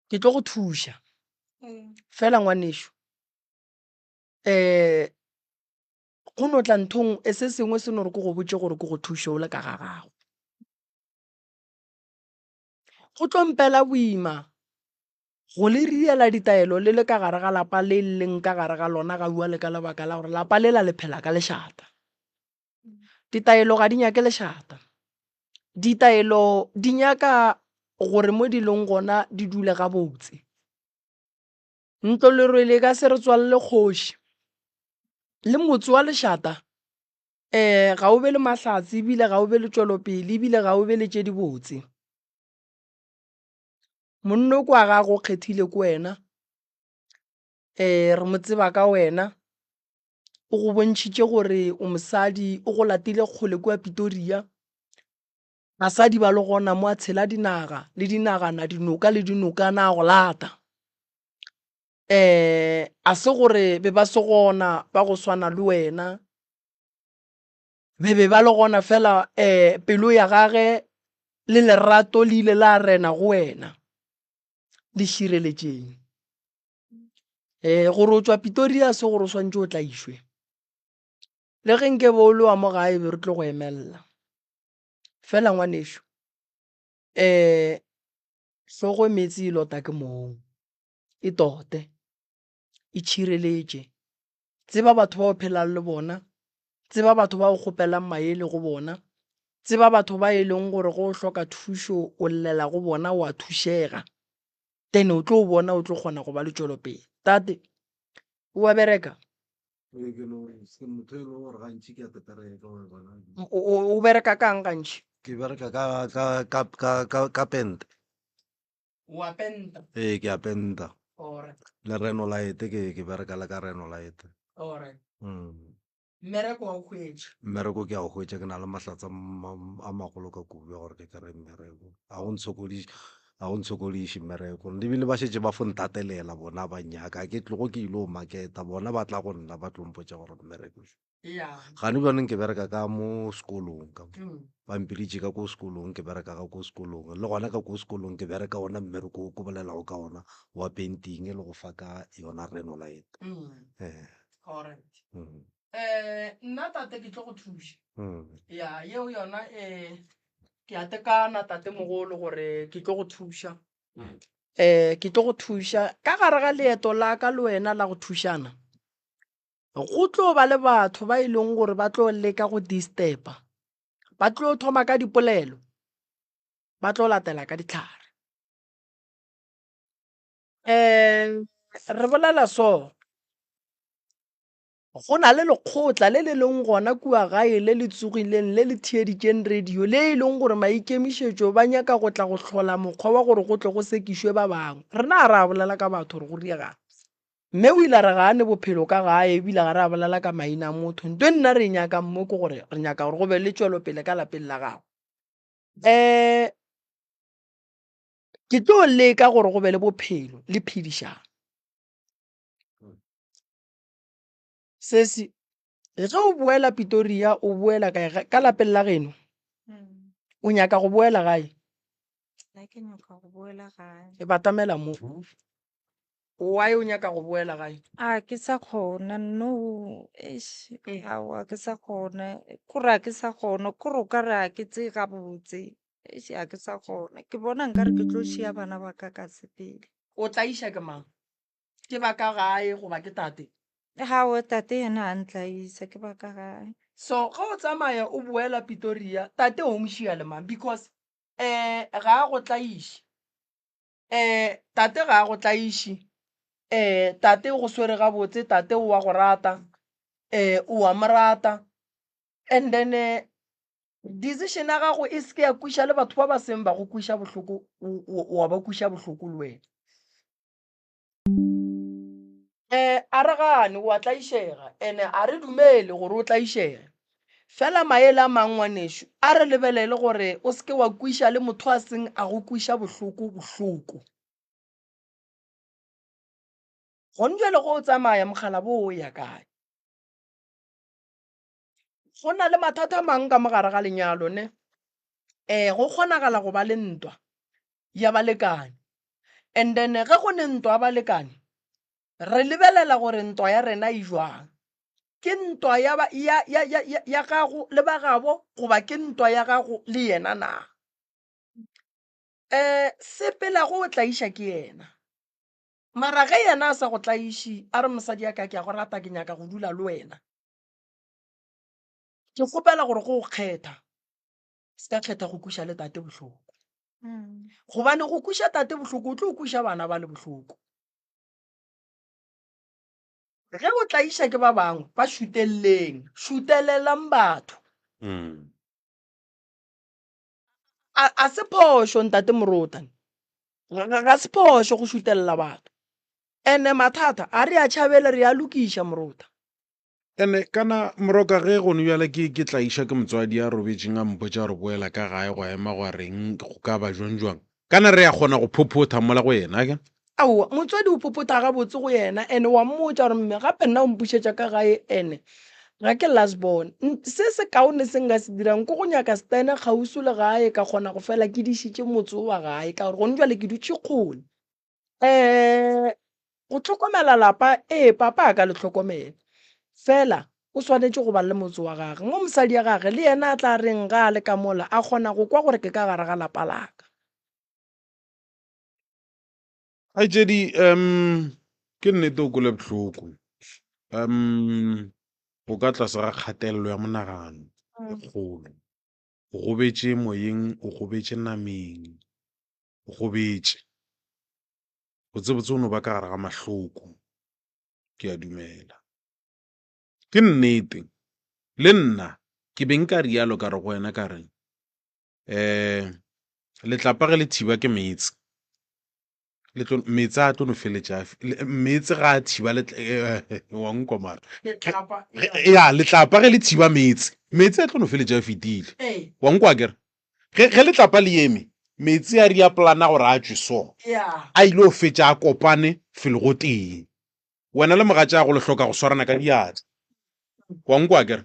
ke tlo go thuša fela ngwanešu um Go no tla nthong e se sengwe se no re ke go botše gore ke go thuše o le ka ga gago. Go tlo mpela boima go le riela ditaelo le le ka gare ga lapa le le leng ka gare ga lona ga bjale ka lebaka la gore lapa lela le phela ka lešata. Ditaelo ga di nyake lešata. Ditaelo di nyaka gore mo di leng gona di dule gabotse. Ntlo lerwele e ka se re tswalele kgoši. Le motse wa lešata um ga o be le mahlatse ebile ga o be le tšwelopele ebile ga o be le tše dibotse. Monno kwa gago o kgethile ke wena, um re mo tseba ka wena, O go bontšhitše gore o mosadi, o go latile kgole kua Pitoria. Basadi ba le gona mo a tshela dinaga le dinagana, dinoka le dinokana a go lata. Um a se gore be ba se gona ba go swana le wena, be be ba le gona fela um pelo ya gage le lerato le ile la rena go wena. Le šireletšeng. Um gore o tšwa Pitoria se gore o swantše o tlaišwe. Le ge nke be o le wa mo gae be re tlo go emelela. Fela ngwanešu um hlogo e meetse e lota ke mong, e tote, e tšhireletše. Tseba batho ba o phelang le bona, tseba batho ba o kgopelang maele go bona, tseba batho ba e leng gore ge o hloka thušo o llela go bona o a thušega. Then o tlo bona o tlo kgona go ba le tšwelopele. Tate, o a bereka? Ee, ke no se motho e leng gore gantši ke a pepereka wa bona. O, o, o bereka kang gantši? Ke bereka ka ka ka ka ka ka pente. O a penta? Ee, ke a penta. Alright. Le Renolite ke ke bereka le ka Renolite. Alright. Mm. Mmereko wa o hwetša? Mmereko ke a o hwetša, ke na le mahlatse a magolo ka kudu ya gore ke kry-e mmereko. Ga go ntshokodiše, ga go ntshokodiše mmereko. Ebile ba šetše ba fo ntatelela bona ba nnyaka, ga ke tlogo ke ile go market-a, bona ba tla go nna ba tlo mpotša gore mmereko šo. Gane bjanong ke bereka ka mo sekolong ka mo. Ba mpiditše ka ko sekolong, ke bereka ka ko sekolong. Le gona ka ko sekolong ke bereka ona mmereko o ke bolelago ka ona wa painting le go fa ka yona Renolite. Eh. Alright. Eh, nna tate ke tlo go thuša. Ya, yeo yona eh ke a tekana tate mogolo gore ke tlo go thuša. Eh, ke tlo go thuša ka gare ga leeto la ka le wena la go thušana. Go tlo ba le batho ba e leng gore ba tlo leka go disturb-a, ba tlo thoma ka dipolelo, ba tlo latela ka dihlare. Re bolela so, go na le lekgotla le le leng gona kua gae le le tsogileng le le theeditšeng radio le e leng gore maikemišetšo ba nyaka go tla go hlola mokgwa wa gore go tle go sekišwe ba bangwe. Rena ga ra bolela ka batho gore go diregang. Mme o ile a re ga a ne bophelo ka gae ebile ga re a bolela ka maina a motho. Nto e nna re e nyakang mo ke gore re nyaka gore go be le tšwelopele ka lapeng la gago. Um ke tlo leka gore go be le bophelo le phedišano. Sesi, ge o boela Pitoria o boela kae? Ka lapeng la geno? O nyaka go boela gae? Nna ke nyaka go boela gae. E batamela mo. Why o nyaka go boela gae? A ke sa kgona no, eish, aowa ke sa kgona. Kore a ke sa kgona, kore o ka re a ke tseye gabotse. Eish a ke sa kgona. Ke bona nkare ke tlo šia bana ba ka ka sepele. O tlaiša ke mang? Ke ba ka gae goba ke tate? Aowa tate yena a ntlaisa, ke ba ka gae. So ge o tsamaya o boela Pitoria, tate o mo šia le mang? Because um ga a go tlaiše. Um tate ga a go tlaiše, um tate o go swere gabotse, tate o a go rata, um o a mo rata. And then decision ya gago e se ke ya kweša le batho ba ba seng ba go kweša bohloko, wa ba kweša bohloko le wena. Um a re gane o a tlaišega and-e a re dumele gore o tlaišege. Fela maele a mang ngwanešu a re lebelele gore o se ke wa kweša le motho a seng a go kweša bohloko bohloko. Gone bjale ge o tsamaya mokgalabo o ya kae? Go na le mathata a mang ka mo gare ga lenyalo ne? Go kgonagala go ba le ntwa ya balekane and then ge go ne ntwa ya balekane re lebelela gore ntwa ya rena e jwang. Ke ntwa ya ba ya ya ya ya ya gago le ba gabo goba ke ntwa ya gago le yena na? Sepela go o tlaiša ke yena. Mara ge yena a sa go tlaiše a re mosadi ya ka ke a go rata ke nyaka go dula le wena. Ke kgopela gore go kgetha se ka kgetha go kweša le tate bohloko. Gobane go kweša tate bohloko o tlo kweša bana ba le bohloko. Ge o tlaiša ke ba bangwe ba šuteleleng, šutelelang batho. A se phošo ntate Morota, ga se phošo go šutelela batho. And-e mathata a re a tšhabele re a lokiša Morota. Ene kana moroka ge gone bjale ke ke tlaiša ke motswadi a robetšeng a mpotša gore boela ka gae gwa ema gwa reng go ka ba jwang jwang. Kana re a kgona go phophotha mola go yena ake? Aowa, motswadi o phophotha gabotse go yena ene wa mmotša gore mme gape nna o mpušetša ka gae ene ga ke last born. Se se kaone se nka se dirang ke go nyaka stene kgauswi le gae ka kgona go fela ke dišitše motse wo wa gae ka gore gone bjale ke dutše kgole. Go hlokomela lapa, ee papa a ka le hlokomela fela o swanetše go ba le motse wa gage. Mo mosadi ya gage le yena a tla reng ga a le ka mola a kgona go kwa gore ke ka gare ga lapa la ka. Kgaetšedi, ke nnete o kwele bohloko. O ka tlase ga kgatelelo ya monagano e kgolo. O gobetše moyeng, o gobetše nameng, o gobetše. Botsebotse o no ba ka gare ga mahloko, ke a dumela. Ke nnete, le nna ke be nka rialo ka re go wena ka re, um letlapa ge le thiba ke meetse, le tlo, meetse a tlo no feletša, meetse ga a thiba wa nkwa mara. Ya, letlapa ge le thiba meetse, meetse a tlo no feletša a fetile. Wa nkwa akere? Ge, ge letlapa le eme, meetse a ria polana gore a tšwe so, a ile go fetša a kopane felo gotee. Wena le mogatšago le hloka go swarana ka diatla. Wa nkwa akere?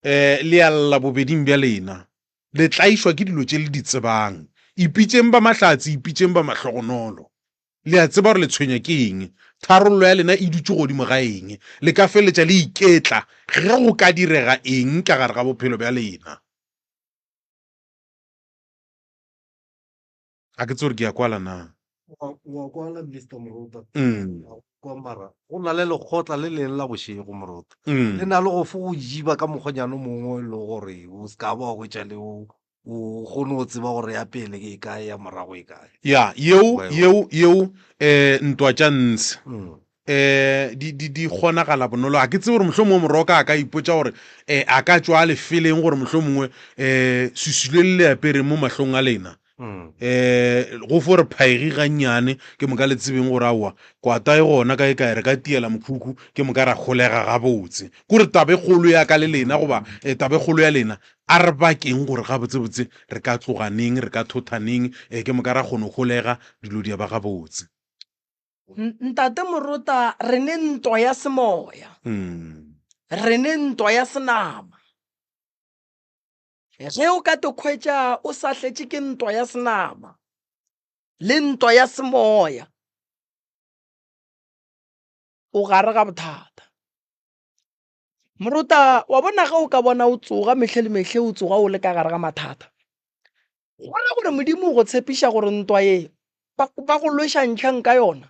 Um le a lla bobeding bja lena. Le tlaišwa ke dilo tše le di tsebang. Ipitšeng ba mahlatse, ipitšeng ba mahlogonolo. Le a tseba gore le tshwenya ke eng. Tharollo ya lena e dutše godimo ga eng. Le ka feleletša le iketla ge go ka direga eng ka gare ga bophelo bja lena. Ga ke tsebe gore ke a kwala na. Wa kwala Mister Morota. Kwa mara go na le lekgotla le leng la bošego Morota. Le na le go fo go jiba ka mokgonyana o mongwe e le gore o se ka ba wa hwetša le o o kgone go tseba gore ya pele e kae ya morago e kae. Ya, yeo yeo yeo ntwa tša ntshe. Um di, di, di kgonagala bonolo. Ga ke tsebe gore mohlomongwe Moroka a ka ipotša gore um a ka tšwa a lefeleng gore mohlomongwe um swiswi le le le apereng mo mahlong a lena um go fo re phaegi gannyane ke moka le tsebeng gore aowa kwata e gona kae kae re ka tiela mokhukhu ke moka ra holega gabotse. Kore taba e kgolo ya ka le lena goba taba e kgolo ya lena a re bakeng gore gabotsebotse re ka tloga neng, re ka thotha neng um ke moka ra kgona go holega dilo di ya ba gabotse. Ntate Morota, re ne ntwa ya semoya. Re ne ntwa ya senama. Ge o ka te khwetša o sa hletše ke ntwa ya senama le ntwa ya semoya, o gare ga bothata. Morota, wa bona ge o ka bona o tsoga mehle le mehle o tsoga o le ka gare ga mathata, Go ra gore Modimo o go tshepiša gore ntwa ye ba, ba go lweša ntlhang ka yona,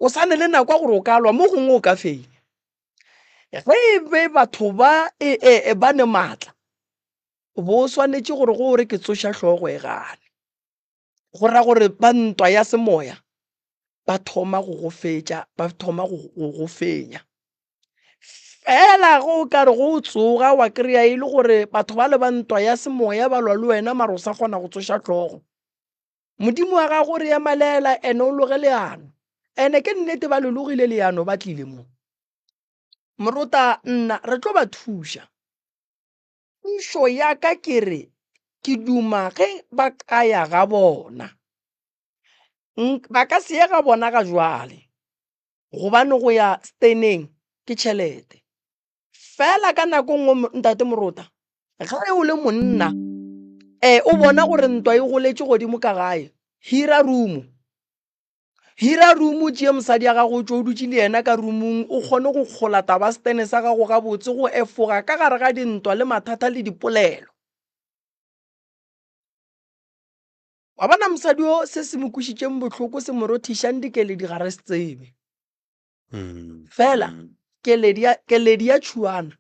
o sa ne le nako ya gore o ka lwa, mo gongwe o ka fenya. Ge e be batho ba e, e, e, ba ne maatla, o bo o swanetše gore go o re ke tsoša hlogo e gane. Go ra gore ba ntwa ya semoya ba thoma go go fetša, ba thoma go go go fenya. Fela ge o ka re go o tsoga wa kry-a e le gore batho ba le ba ntwa ya semoya ba lwa le wena mara o sa kgona go tsoša hlogo. Modimo wa gago o re emalela ene o loge leano. Ene ke nnete ba le logile leano ba tlile mo. Morota nna re tlo ba thuša. Thušo ya ka ke re ke duma ge ba ka ya ga bona. Ba ka se ye ga bona ga jwale. Gobane go ya steneng ke tšhelete. Fela ka nako nngwe ntate Morota, ge o le monna um o bona gore ntwa e goletše godimo ka gae, hira room. Hira room o tšee mosadi ya gago o tšwe o dutše le yena ka roomong o kgone go kgola taba stene sa gago gabotse go efoga ka gare ga dintwa le mathata le dipolelo. Wa bona mosadi o se se mo kwišitšeng bohloko se mo rothišang dikeledi ga re se tsebe. Fela keledi ya, keledi ya tšhuana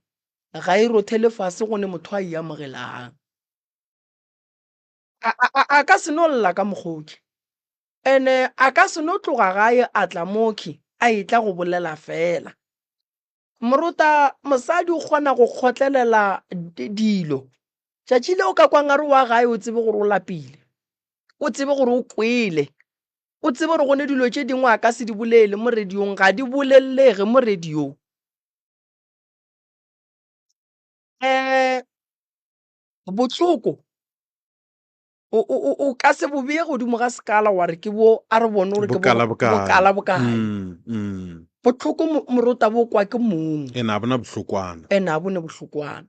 ga e rothele fase go ne motho a e amogelang. A, a, a, a ka se no lla ka mokgoki. Ene a ka se no tloga gae a tla moki a etla go bolela fela. Morota, mosadi o kgona go kgotlelela dilo. Tšatši le o ka kwang a re wa gae o tsebe gore o lapile, o tsebe gore o kwele, o tsebe gore go ne dilo tše dingwe a ka se di bolele mo radiong, ga di bolelege mo radiong. Um bohloko o, o, o, o ka se bo bee godimo ga sekala wa re ke bo a re bone gore ke bo Bokala bokae. bokala bokae. Mm, mm. Bohloko mo- morota bo kwa ke mong. Ene a bona bohlokwana. Ene a bone bohlokwana.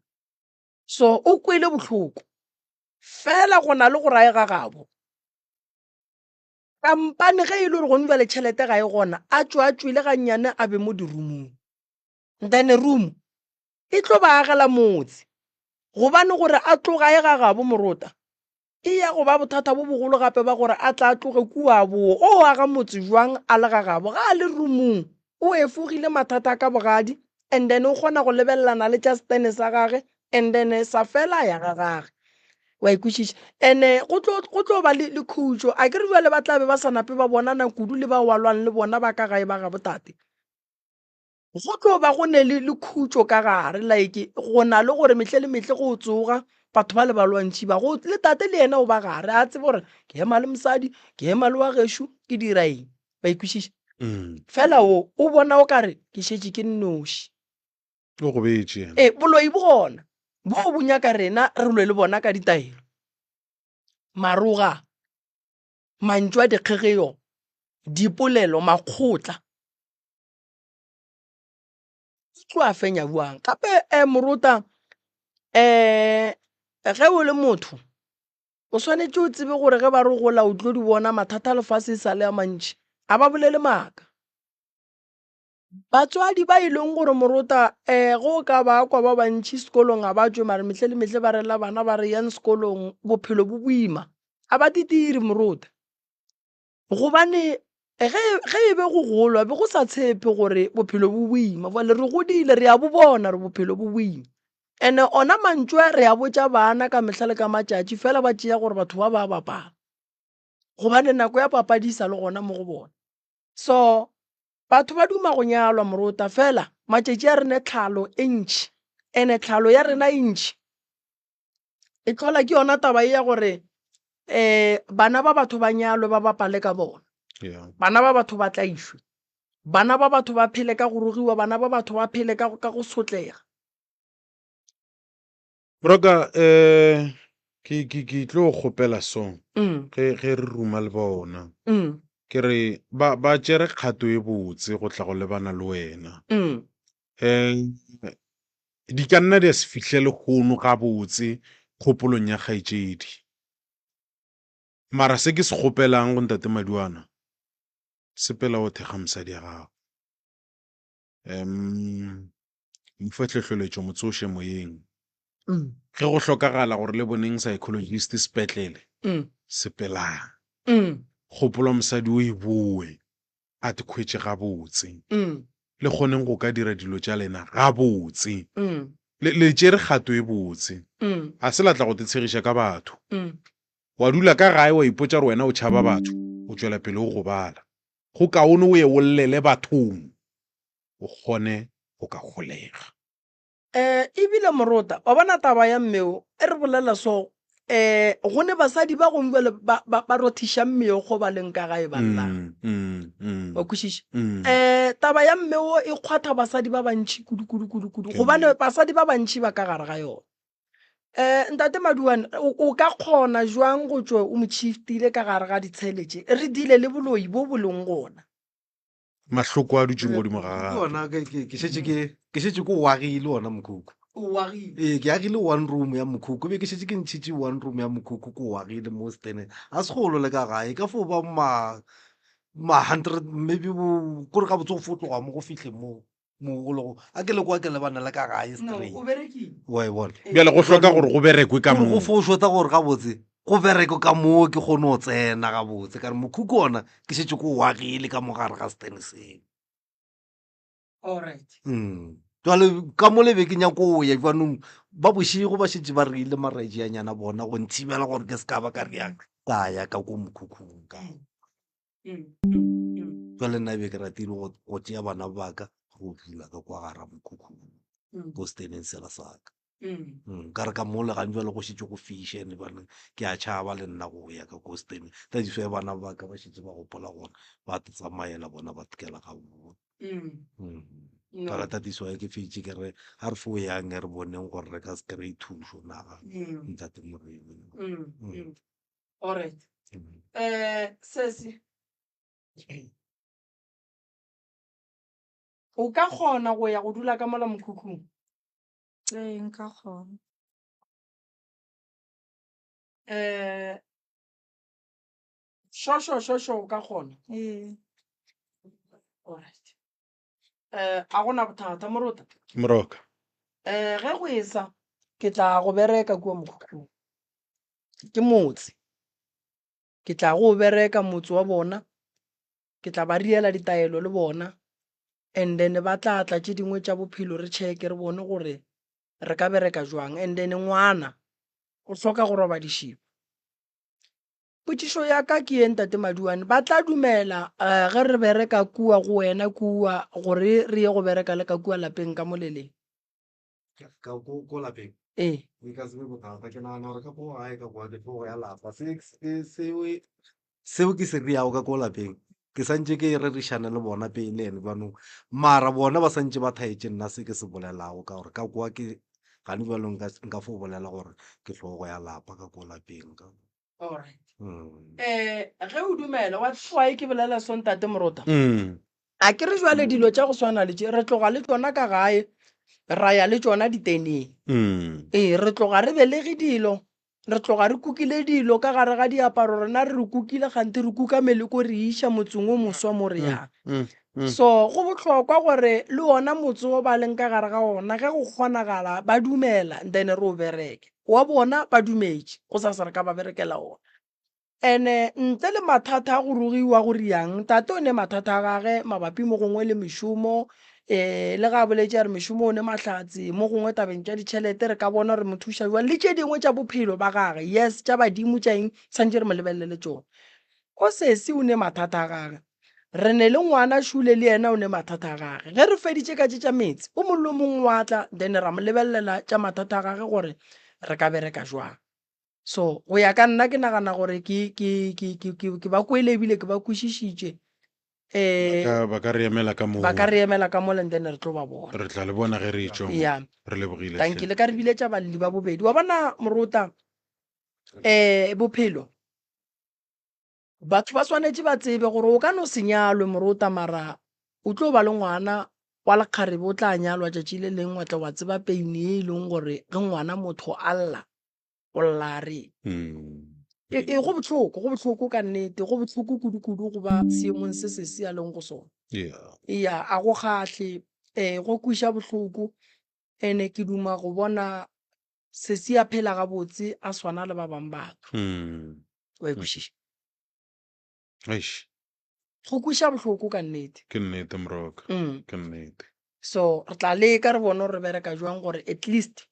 So o kwele bohloko. Fela go na le gore a ye ga gabo. Kampane ge e le gore gone bjale tšhelete ga e gona, a tšwe a tšwele gannyane a be mo dirumong. Then room e tlo ba agela motse. Gobane gore a tloga a ye ga gabo morota, e ya go ba bothata bo bogolo gape ba gore a tla tloge kua a bowe. O aga motse jwang a le ga gabo? Ga a le roomong o efogile mathata a ka bogadi and then o kgona go lebelelana le tša setene sa gage and then sa fela a ya ga gage. Wa e kwešiša? And-e go tlo, go tlo ba le, le khutšo. A ke re bjale ba tla be ba sa nape ba bonana kudu le bao ba lwang le bona ba ka gae ba gabo tate. Go tlo ba go ne le, le khutšo ka gare, like go na le gore mehle le mehle go tsoga batho ba le ba lwantšhi ba go, le tate le yena o ba gare a tsebe gore ke ema le mosadi, ke ema le wa gešo, ke dira eng. Wa e kwešiša? Mm. Fela o, o bona o ka re ke šetše ke nnoši. O gobetše yena. Ee, boloi bo gona, bo bo nyaka rena re lwe le bona ka ditaelo. Maroga, mantšu a dikgegeo, dipolelo, makgotla. O tlo a fenya bjang? Gape um morota um ge o le motho o swanetše o tsebe gore ge ba re gola o tlo di bona mathata a lefase e sa le a mantši, a ba bolele maaka. Batswadi ba e leng gore morota um ge o ka ba kwa ba bantši sekolong ga ba tšwe mare mehle le mehle ba rela bana ba re yang sekolong bophelo bo boima, ga ba titire morota. Gobane ge, ge e be go golwa be go sa tshepe gore bophelo bo boima. Bjale re godile re a bo bona gore bophelo bo boima. And-e ona mantšu a re a botša bana ka mehla le ka matšatši fela ba tšea gore batho ba ba bapala. Gobane nako ya papadi e sa le gona mo go bona. So batho ba duma go nyalwa morota fela matšatši a rena tlhalo e ntši. And-e tlhalo ya rena e ntši e hlola ke yona taba ye ya gore um bana ba batho ba nyalwe ba bapale ka bona. Yeah. Bana ba batho ba tlaišwe. Bana ba batho ba phele ka go rogiwa, bana ba batho ba phele ka, ka go sotlega. Broka eh ke ke ke tlo kgopela so Mm. ge ge re ruma le bona. Mm. Ke re ba ba tšere kgato e botse go tla go lebana le wena. Mm. Eh di ka nna di a se fihle lehono gabotse kgopolong ya kgaetšedi. Mara se ke se kgopelang go ntate Maduana, sepela o thekga mosadi ya gago. Um, mo fe tlhohleletšo, mo tsoše moyeng. Mm. Ge go hlokagala gore le boneng psychologist sepetlele, Mm. sepelang. Mm. Kgopolo ya mosadi o e boe, a te khwetše gabotse. Mm. Le kgoneng go ka dira dilo tša lena gabotse. Mm. Le, le tšere kgato e botse. Mm. A se la tla go te tshegiša ka batho. Mm. Wa dula ka gae wa ipotša gore wena o tšhaba batho, o tšwela pele o gobala. Go kaone o ye o llele bathong, o kgone go ka holega. Eh, ebile morota, wa bona taba ya mmeo e re bolela so, eh, go ne basadi ba gongwe bjale ba, ba, ba rothiša meokgo ba leng ka gae ba llang. Mm, mm, mm. Wa kwešiša? Mm. Eh, taba ya mmeo e kgwatha basadi ba bantši kudu, kudu, kudu, kudu, Ke gobane nnete. basadi ba bantši ba ka gare ga yona. Eh, Ntate Maduane, o, o ka kgona jwang go tšwe o mo shiftile ka gare ga ditshele tše? Re dile le boloi bo bo leng gona. Mahloko a dutšeng godimo ga Ke gagwe. ona ke ke ke šetše ke ke šetše ke o agile ona mokhukhu. O agile. Ee, ke agile one room ya mokhukhu, be ke šetše ke ntšhitše one room ya mokhukhu ke o agile mo steneng. A se kgolo le ka gae, ka fo ba ma ma hundred maybe bo kore gabotse go fo tloga mo go fihle mo mo go lego. A ke le kwa ke lebana le ka gae No, straight. o berekile. Wa e bona. Bjale go hloka gore go berekwe ka Gore go moo. fo šota gore gabotse go bereke ka moo ke kgone go tsena gabotse ka re mokhukhu ona ke šetše ke o agile ka mo gare ga stene seo. Alright. Mm. Jwale ka mo le be ke nyako go ya jwanong ba bošego ba šetše ba reile marajianyana bona go nthibela gore ke se ka ba ka riang ka ya ka ko mokhukhung ka. Mm, mm, mm. Jwale nna be ke ratile go go tšea bana ba ka go dula ka kwa gara mokhukhung Mm. ko steneng sela sa ka. Mm. Mm, ka re ka mo le gane jwale go šetše go fiša ene bana ke a tšhaba le nna go ya ka ko steneng. That is why bana ba ka ba šetše ba gopola gore ba tsamaela bona ba tkela ga bona. Mm. Mm. No. Fela tatiso e ke fetše ke re a re fo yang re boneng gore re ka se kry-e thušo na ntate Moremi. Alright. Sesi, o ka kgona go ya go dula ka mola mokhukhung? Ee, nka kgona. Šošo, šošo, o ka kgona? Ee. Alright. A gona bothata, Morota. Moroka. Ge go esa, ke tla go bereka kua mokhukhung. Ke motse. Ke tla go bereka motse wa bona. Ke tla ba riela ditaelo le bona. And then ba tla tla tše dingwe tša bophelo re check-e re bone gore re ka bereka jwang. And then ngwana o hloka go robadišiwa. Potšišo ya ka ke ye, Ntate Maduane, ba tla dumela ge re bereka kua go wena kua gore re ye go bereka le ka kua lapeng ka mo leleng? Ka ko ko lapeng? Ee. E ka se be bothata. Ke nagana gore ka ko gae ka kwa ke hlogo ya lapa. Se se seo seo ke se riago ka ko lapeng ke santše ke rerišane le bona pele ene bjanong mara bona ba santše ba thaetše nna se ke se bolelago ka gore ka kwa ke gane bjalo nka nka fo bolela gore ke hlogo ya lapa ka ko lapeng ka. Alright. Mm. Eh, ge o dumela, wa tseba why ke bolela so Ntate Morota? Mm. A ke re jwale dilo tša go swana le tše re tloga le tšona ka gae ra ya le tšona diteneng. Mm. Ee, re tloga re belege dilo, re tloga re kukile dilo ka gare ga diaparo rena re re kukile kganthe re kuka meleko re e iša motseng o moswa mo re yang. Mm. Mm. So go bohlokwa gore le ona motse o ba leng ka gare ga ona ge go kgonagala ba dumela then re o bereke. Wa bona ba dumetše, gosasa re ka ba berekela ona. Ene ntle le mathata a go rogiwa go riang, tate o ne mathata a gage mabapi mo gongwe le mešomo, um le ge a boletše a re mešomo o ne mahlatse, mo gongwe tabeng tša ditšhelete re ka bona re mo thuša jwang, le tše dingwe tša bophelo ba gage, yes, tša badimo tša eng, santše re mo lebelele tšona. O sesi o ne mathata a gage, Re ne le ngwana Šule le yena o ne mathata a gage. Ge re feditše ka tše tša meetse, o mongwe le o mongwe wa tla then ra mo lebelelela tša mathata a gage gore re ka bereka jwang. So go ya ka nna ke nagana gore ke, ke, ke, ke, ke, ke ba kwele ebile ke ba kwešišitše. Ba ka, ba ka re emela ka moo. Ba ka re emela ka mola and then re tlo ba bona. Re tla le bona ge re etšwa mo. Yeah. Re lebogile Thank you. hle. Le ka re biletša balli ba bobedi. Wa bona Morota, eh, bophelo. Batho ba swanetše ba tsebe gore o ka no se nyalwe morota mara o tlo ba le ngwana wa lekgarebe o tla nyalwa tšatši le lengwe wa tla wa tseba pain ye e leng gore ge ngwana motho a lla o lla a reng. E, e go bohloko, go bohloko ka nnete, go bohloko kudu-kudu go ba seemong se sesi a leng go sona. Yeah. Eya, a go kgahle, eh, go kweša bohloko, ene ke duma go bona sesi a phela gabotse a swana le ba bang batho. Wa e kwešiša? Eish. Go kweša bohloko ka nnete. Ke nnete Moroka. Ke nnete. So re tla leka re bone gore re bereka jwang gore at least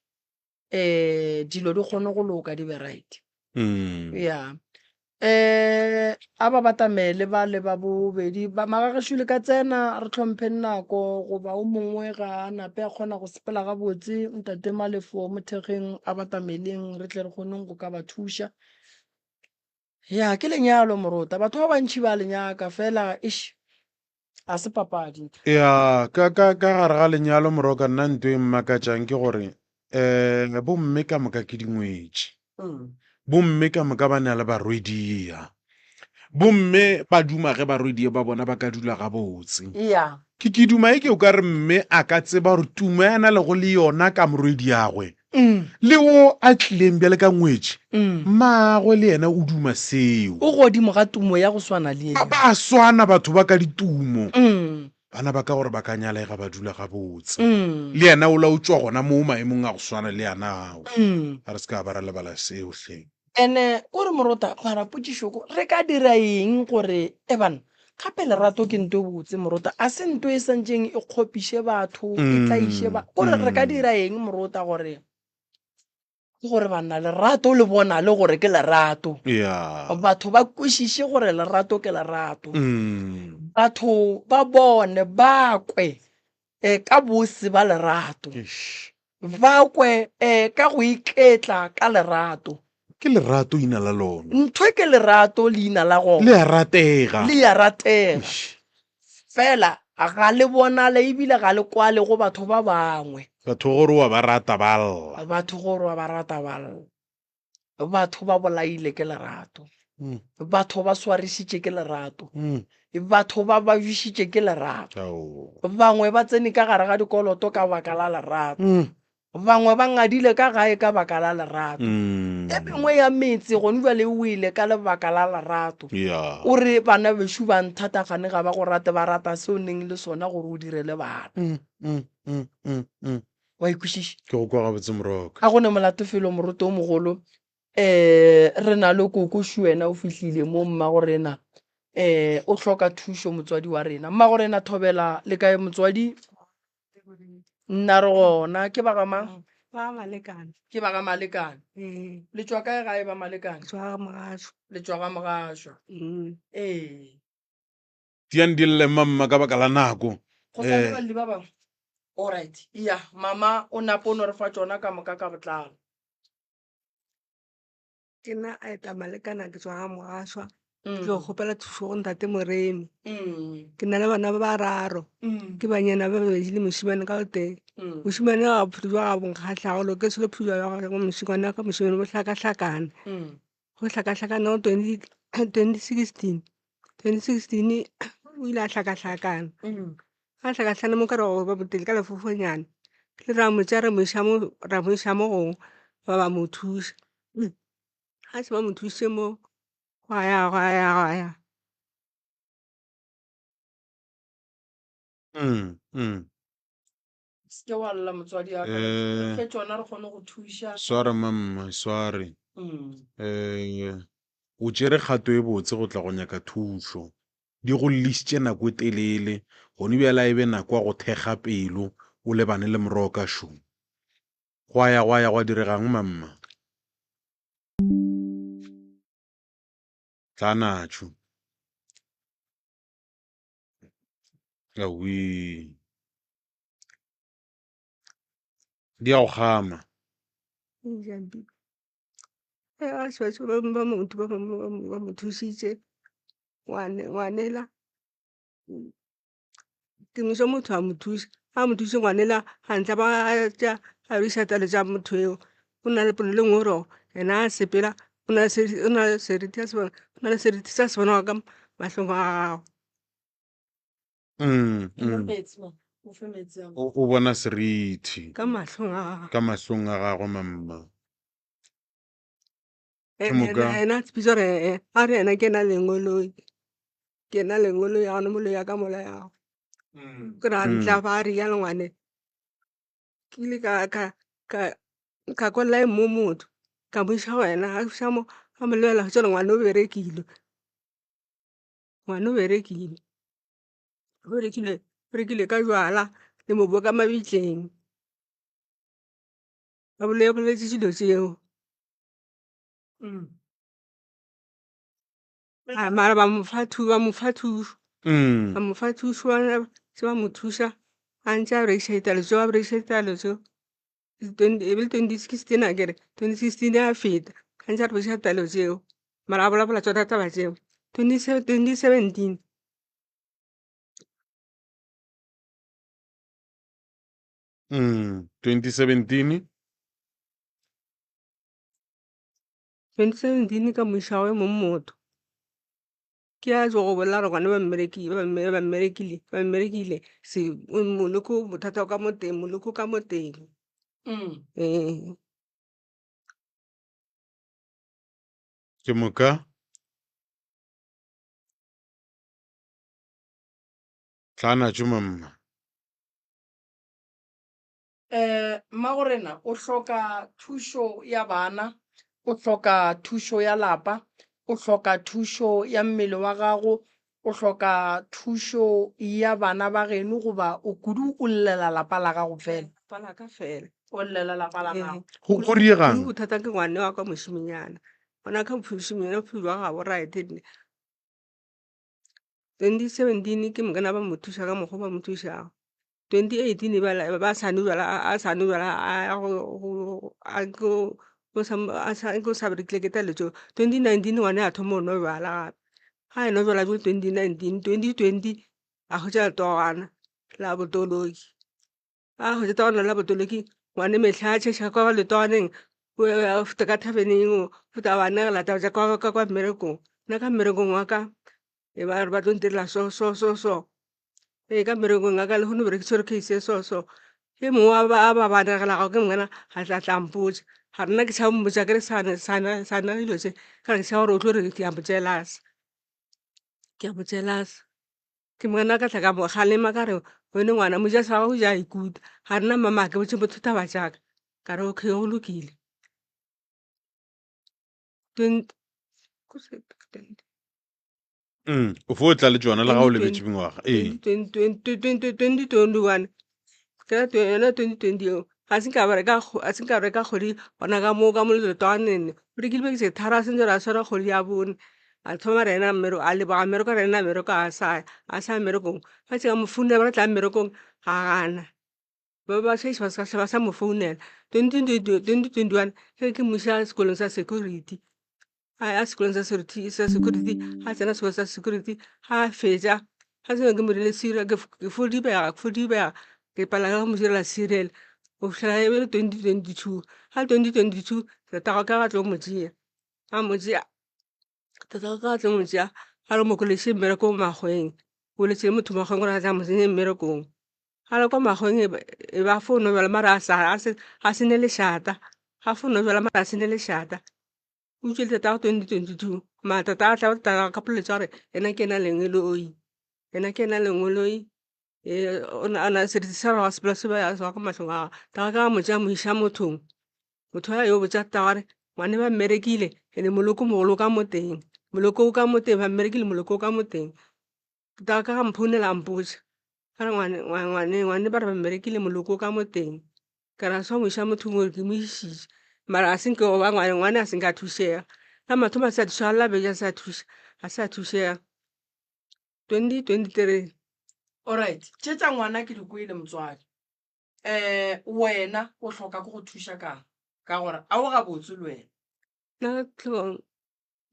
um dilo di kgone go loka di be right. Yeah. Um a ba batamele ba le ba bobedi ba magagešo le ka tsena re hlompheng nako goba o mongwe ga a nape a kgona go sepela gabotse ntate Malefo mothekgeng a batameleng re tle re kgoneng go ka ba thuša. Ya ke lenyalo morota batho ba bantši ba le nyaka fela eish a se papadi. Ya ka ka ka gare ga lenyalo moroka nna nto e mmakatšang ke gore um bomme ka moka ke dingwetši. Bomme ka moka ba na le barwediya. Bomme ba duma ge barwediya ba bona ba ka dula gabotse. Ya. Ke ke duma e ke o ka re mme a ka tseba gore tumo ya na lego le yona ka morwediagwe le wo a tlileng bjale ka ngwetši, mmagwe le yena o duma seo. O godimo ga tumo ya go swana le yeo. Ba a swana batho ba ka ditumo. Bana ba ka gore ba ka nyalega ba dula gabotse. Le yena ola o tšwa gona moo maemong a go swana le yana ao. A re se ka ba ra lebala seo hle. Ene ko re morota mara potšišo ko re ka dira eng gore e banna gape lerato ke nto e botse morota a se nto e santšeng e kgopiše batho e tlaiše ba kore re ka dira eng morota gore ke gore banna lerato le bona le gore ke lerato Yeah. batho ba kwešiše gore lerato ke lerato Mm. batho ba bone ba kwe um ka bose ba lerato Eish. Ba kwe eh, ka go iketla ka lerato. Ke lerato ina la lona. Ntho e ke lerato leina la gona. Le a ratega. Le a ratega. Eish. Fela. Ga le bonale ebile ga le kwale go batho ba bangwe. Batho gore wa ba rata ba lla. Batho gore wa ba rata ba lla. Batho ba bolaile ke lerato. Batho ba swarišitše ke lerato. Batho ba babišitše ke lerato. Bangwe ba tsene ka gare ga dikoloto ka baka la lerato. Bangwe ba ngadile ka gae ka baka la lerato. E mengwe ya metse gone bjale e wele ka lebaka la lerato. O re, Bana bešo ba nthata kgane ga ba go rate, ba rata se o neng le sona gore o direle bana. Wa e kwešiša? Ke go kwa gabotse Moroka. Ga go ne molato felo moruti o mogolo. Um re na le koko Shuena o fihlile mo mmagorena. Um o hloka thušo motswadi wa rena. Mmagorena thobela le kae motswadi? Nna re gona. Ke ba ga mang? Ba ga Malekane. Ke ba ga Malekane. Ee. Le tšwa kae gae ba Malekane? Tšwa ga Mogašwa. Le tšwa ga Mogašwa. Ee. Tiang di lle mamma ka baka la nako. Go sa le Eh. balli ba bangwe. Alright. Ya, mama o napo o no re fa tšona ka moka ka botlalo. Ke nna a eta Malekana ke tšwa ga Mogašwa. Ke tlo kgopela thušo go ntate Moremi. Ke na le bana ba bararo. Ke banyana ba babedi le mošemane ka o tee. Mošemane wa bophelo jwa gagwe bo nkgahla golo ke selo bophelo jwa gagwe mošemane wa ka mošemane bo hlakahlakana. Go hlakahlakana go 2016. 2016 o ile a hlakahlakana. A hlakahlakana mo ka re go ba botele ka lefofonyana. Le ra mo tšea ra mo iša mo ra mo iša mo gongwe ba ba mo thuša. Ga se ba mo thušitše mo gwa ya gwa ya gwa ya. Se ke wa lla motswadi wa ka. Re fe tšona re kgone go thuša. Sware mamma, sware. O tšere kgato e botse go tla go nyaka thušo. Di go llišitše nako e telele, gone bjale a e be nako ya go thekga pelo o lebane le moroka šo. Gwa ya gwa ya gwa diregang mamma? Tla natšo. Awii. Di a go kgama. Ba ba mo thusitše ngwanela ke motho motho a mo thuša a mo thuše ngwanela a ntla ba tša a iša talo tša motho eo. Go na le polelo e nngwe e rego yena a sepela o na le seriti o na le seriti sa se bonago ka mahlong a gagwe. O bona seriti ka mahlong a gagwe. Ka mahlong a gagwe mamma. Ke moka. Yena a tshepiša gore ee, a re yena ke yena lengoloi, ke yena lengoloi a gona moloi a ka molayago. Ke re a ntla ba a realo ngwane, ke ile ka ka ka ka kwa line mo motho ka mo iša go yena, a fihla mo a mo lebelela a hwetša gore ngwana o berekile, ngwana o berekile, o berekile, o berekile ka jwala le mobu wa ka mabitleng. Ba boletše dilo tšeo. Mara ba mo fa ba mo fa thušo. Ba mo fa thušo ba ba mo thuša a ntše a rekiša ditalo tšeo a rekiša ditalo tšeo. E be le 2016 akere, 2016 ya feta a ntše a rekiša ditalo tšeo mara a bolabola tšona taba tšeo. 2017. 2017. 2017 ka mo iša go yo mongwe motho. Ke a tšwa go bolela gore ngwana ba mmerekile, ba mmerekile, ba mmerekile se moloko bothata bo ka mo teng, moloko ka mo teng. Ee. Ke moka. Tla natšo mamma. Um mmagorena o hloka thušo ya bana, o hloka thušo ya lapa, o hloka thušo ya mmele wa gago, o hloka thušo ya bana ba geno goba o kudu o llela lapa la gago fela? Lapa la ka fela. O llela lapa la gago. Go go diegang? Kudu bothata ke ngwana wa ka mošemenyana. Ngwana ka mošemenyana bophelo bja gagwe bo right. 2017 ke mokana ba mo thuša ka mokgwa o ba mo thušago. 2018 ba ba sa nwe jwala a sa nwe jwala a ya go a ko a sa ko sa berekile ke taelo tšeo. 2019 ngwana a thoma go nwa jwala gape, ga a enwa jwala jo 2019, 2020 A hwetša letogwana la botoloki. A hwetša letogwana la botoloki, ngwane mehla a tšhetšha kwa letogwaneng, o ya feta ka thabeneng, o feta a ba anegela taba tša kwa ka kwa mmerekong. Nna ka mmerekong wa ka e ba re ba tlo ntirela so so so so. Ee, ka mmerekong wa ka lehono bere ke tshwere case e so so. E mongwe wa ba ba ba anegelago ke mongwe a tla tla mpotša. Ga nna ke tšhaba mmotša ke re sa sa sa nna dilo tše, ka re ke tšhaba gore o tlo re ke a mo jealous. Ke a mo jealous. Ke monna ka tla ka mo kgalema ka re wene ngwana moja sa gago ja ikuta. Ga re nna mama ga ke botše motho taba tša ka. Ka re okay go lokile. O fo tla le tšona le ga o lebetše mengwaga. Ee. 2021 ka yona 2020 eo ga se nka bereka ga se nka reka kgwedi gona ka mo ka mo letwaneng o rekile beke tse tharo a sentse re a swara kgwedi ya bone a thoma re ena mmereko a leboga mmereko re ena mmereko a sa a sa mmerekong ba tse ka mo founela ba re tla mmerekong ga gana ba ba šetše ba sa ba sa mo founela 2021 ge ke mo iša sekolong sa security A ya sekolong sa security, sa security, a tsena sekolo sa security, ga a fetša, ga se ke mo dirile cereal, ke fo dibega, ke fo dibega, ke palela ke go mo direla cereal go fihlela e be le 2022. Ga 2022 tatago ka a tlo mo tšea, a mo tšea, tatago ka a tlo mo tšea, a re mo koleše mmereko makgoweng, o boletše le motho makgoweng gore a tla mo tsenya mmerekong. A le kwa makgoweng e ba fo nwa bjala mara a sa, a se ne lešata, a fo nwa bjala mara a se ne lešata. O itše le tatago 2022 mara tatago tla tatago ka polelo tša gore yena ke yena lengeloi yena ke yena lengeloi o na na seriti sa gagwe sepela se ba ka mahlong a gagwe tatago ka mo tšea mo iša mothong motho a yo botša tatago gore ngwane ba mmerekile ene moloko mogolo ka mo teng moloko o ka mo teng ba mmerekile moloko o ka mo teng tatago ka ga mphounela a mpotša ka re ngwane ngwane ngwane ba re ba mmerekile moloko o ka mo teng Ka ra swa mo iša mothong gore ke mo išitše mara a se nke goba ngwane ngwane a se nke a thušega la mathomo a se a thušega la bedi a se a thuša a se a thušega 2023. Alright, tše tša ngwana ke di kwele motswadi. Um wena o hloka ke go thuša kang? Ka gore a o gabotse le wena. Nna tlhong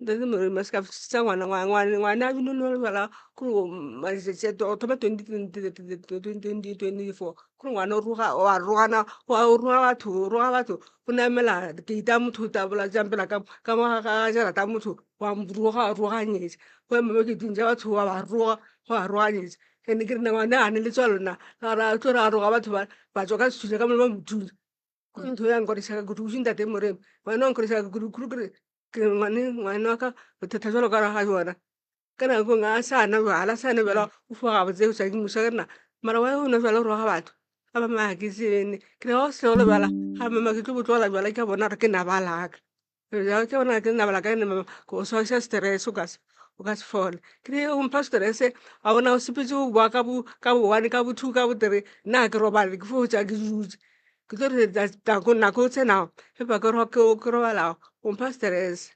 Ntate Moremi a se ka sa ngwana ngwana a bile no jwala kore matšatši a go thoma 2024 kore ngwana o roga wa rogana o roga batho o roga batho o namela gate ya motho o tabola jampela ka ka mo ga jarata ya motho wa mo roga wa roganyetša o ema mo gate-ing tša batho wa ba roga wa ba roganyetša and-e ke re ngwana ga ne letswalo na a re a tlo re a roga batho ba ba tšwa ka sethunya ka mo ba mo thunya. Ke ntho ya nkwadiša kudu ntate Moremi ngwana wa nkwadiša kudu kudu kore Ke ngwane ngwana wa ka bothata jwalo ka ga jona ka nako nngwe a sa nwa jwala a sa nwa jwala o fiwa gabotse o sa ke mmuša ke rena mara why o nwa jwala o roga batho a ba mama ga ke tsebe ke re ga o se ole jwala ga mama ke tlo bo tlogela jwala ke a bona gore ke naba la ka ke bona ke naba la ka ene mama ke o swaša stress o ka se o ka se fole ke re o mpha stress a bona o sepetse o boa ka bo ka bo one ka bo two ka bo three nna ga ke robale ke fo ja ke dutse Ke tlo re nako nako o tsenago ge ba ke robalago o mpha stress.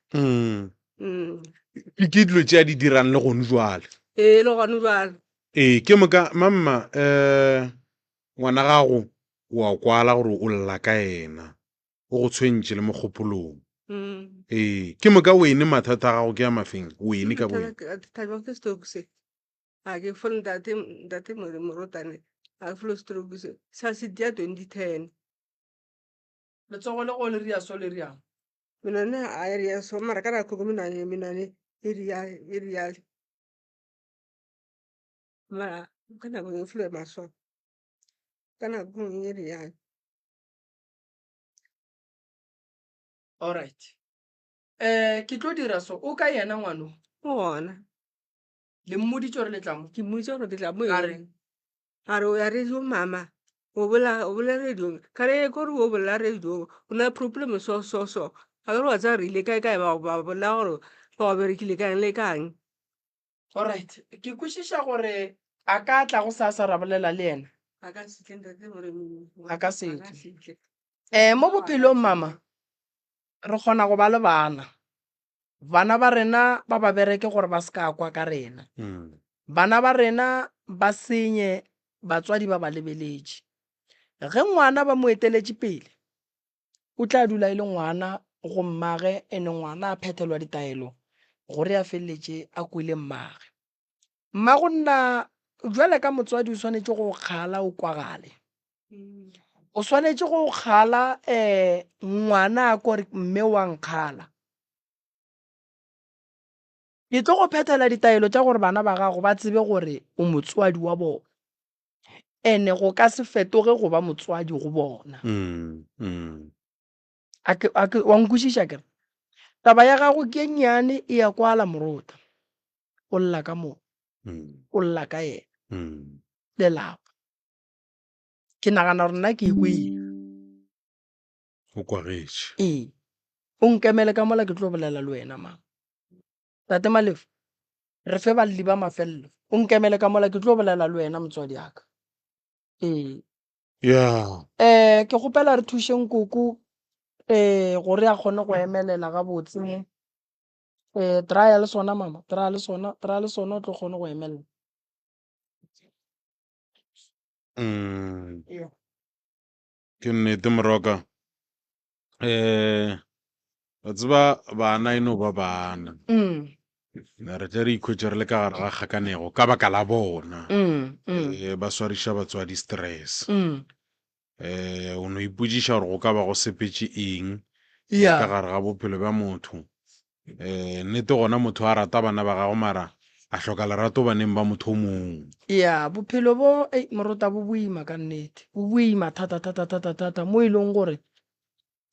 Ke dilo tše a di dirang le gone jwale. Ee le gone jwale. Ee ke moka mamma um ngwana gago wa kwala gore o lla ka yena o go tshwentše le mo kgopolong. Ee ke moka wene mathata a gago ke a mafeng wene ka bowena. Mathata ke stroke se. A ke fole ntate ntate Morotane a ke fole stroke se sa se dia 2010. Letsogo le go le ria so le riang. Menwane a e ria so mara ka nako e menwane menwane e ria e ria mara ka nako e fole maswa ka nako e ria. Alright. Eh ke tlo dira so o ka yena ngwano? O gona. Le mmoditše gore le tla mo? Ke mmoditše gore ke tla mo. A reng? A re o ya radio mama. O bola o bola radio. Ka re ko re o bola radio. O na problem so so so. A re wa tsaya re ile kae kae ba ba bola gore ba berekile kang le kang. Alright, ke kwešiša gore a ka tla go sasa ra bolela le yena. A ka se tle ntate Moremi. A ka se tle. Eh mo bophelong mama re kgona go ba le bana. Bana ba rena ba ba bereke gore ba se ka kwa ka rena. Bana ba rena ba senye batswadi ba ba lebeletše. Ge ngwana ba mo eteletše pele, o tla dula e le ngwana go mmage ene ngwana a phethelwa ditaelo gore a feleletše a kwele mmage. Mmago nna Jwale ka motswadi o swanetše go kgala o kwagale. O swanetše go kgala um ngwana a kore mme wa nkgala. Ke tlo go phethela ditaelo tša gore bana ba gago ba tsebe gore o motswadi wa bona. Ene go ka se fetoge go ba motswadi go bona. Mm, mm. A ke, a ke, wa nkwešiša kere? Taba ya gago ke e nnyane e ya kwala morota. O lla ka mo. Mm. O lla ka yena. Mm. Lelapa. Ke nagana gore nna ke e kwele. O kwagetše. Ee. O nkemele ka mola ke tlo bolela le wena mama. Tate Malefo, re fe balli ba mafelelo. O nkemele ka mola ke tlo bolela le wena motswadi wa ka. Ee. Ya. Eh, ke kgopela re thušeng koko eh gore a kgone go emelela gabotse mo. Eh, traya le sona mama, traya le sona, traya le sona o tlo kgone go emelela. Mm. Yeah. Ke nnete moroka. Eh, wa tseba bana e no ba bana. Mm. Re tle re ikhwetše re le ka gare ga kgakanego ka baka la bona. Mm, mm. Eh, ba swariša batswadi stress. Mm. Eh, o no ipotšiša gore go ka ba go sepetše eng Yeah. ka gare ga bophelo bja motho. Eh, nnete gona motho a rata bana ba gago mara a hloka lerato baneng ba motho o mongwe. Ya, bophelo bo, ei, morota bo boima ka nnete. Bo boima thata thata thata thata mo e leng gore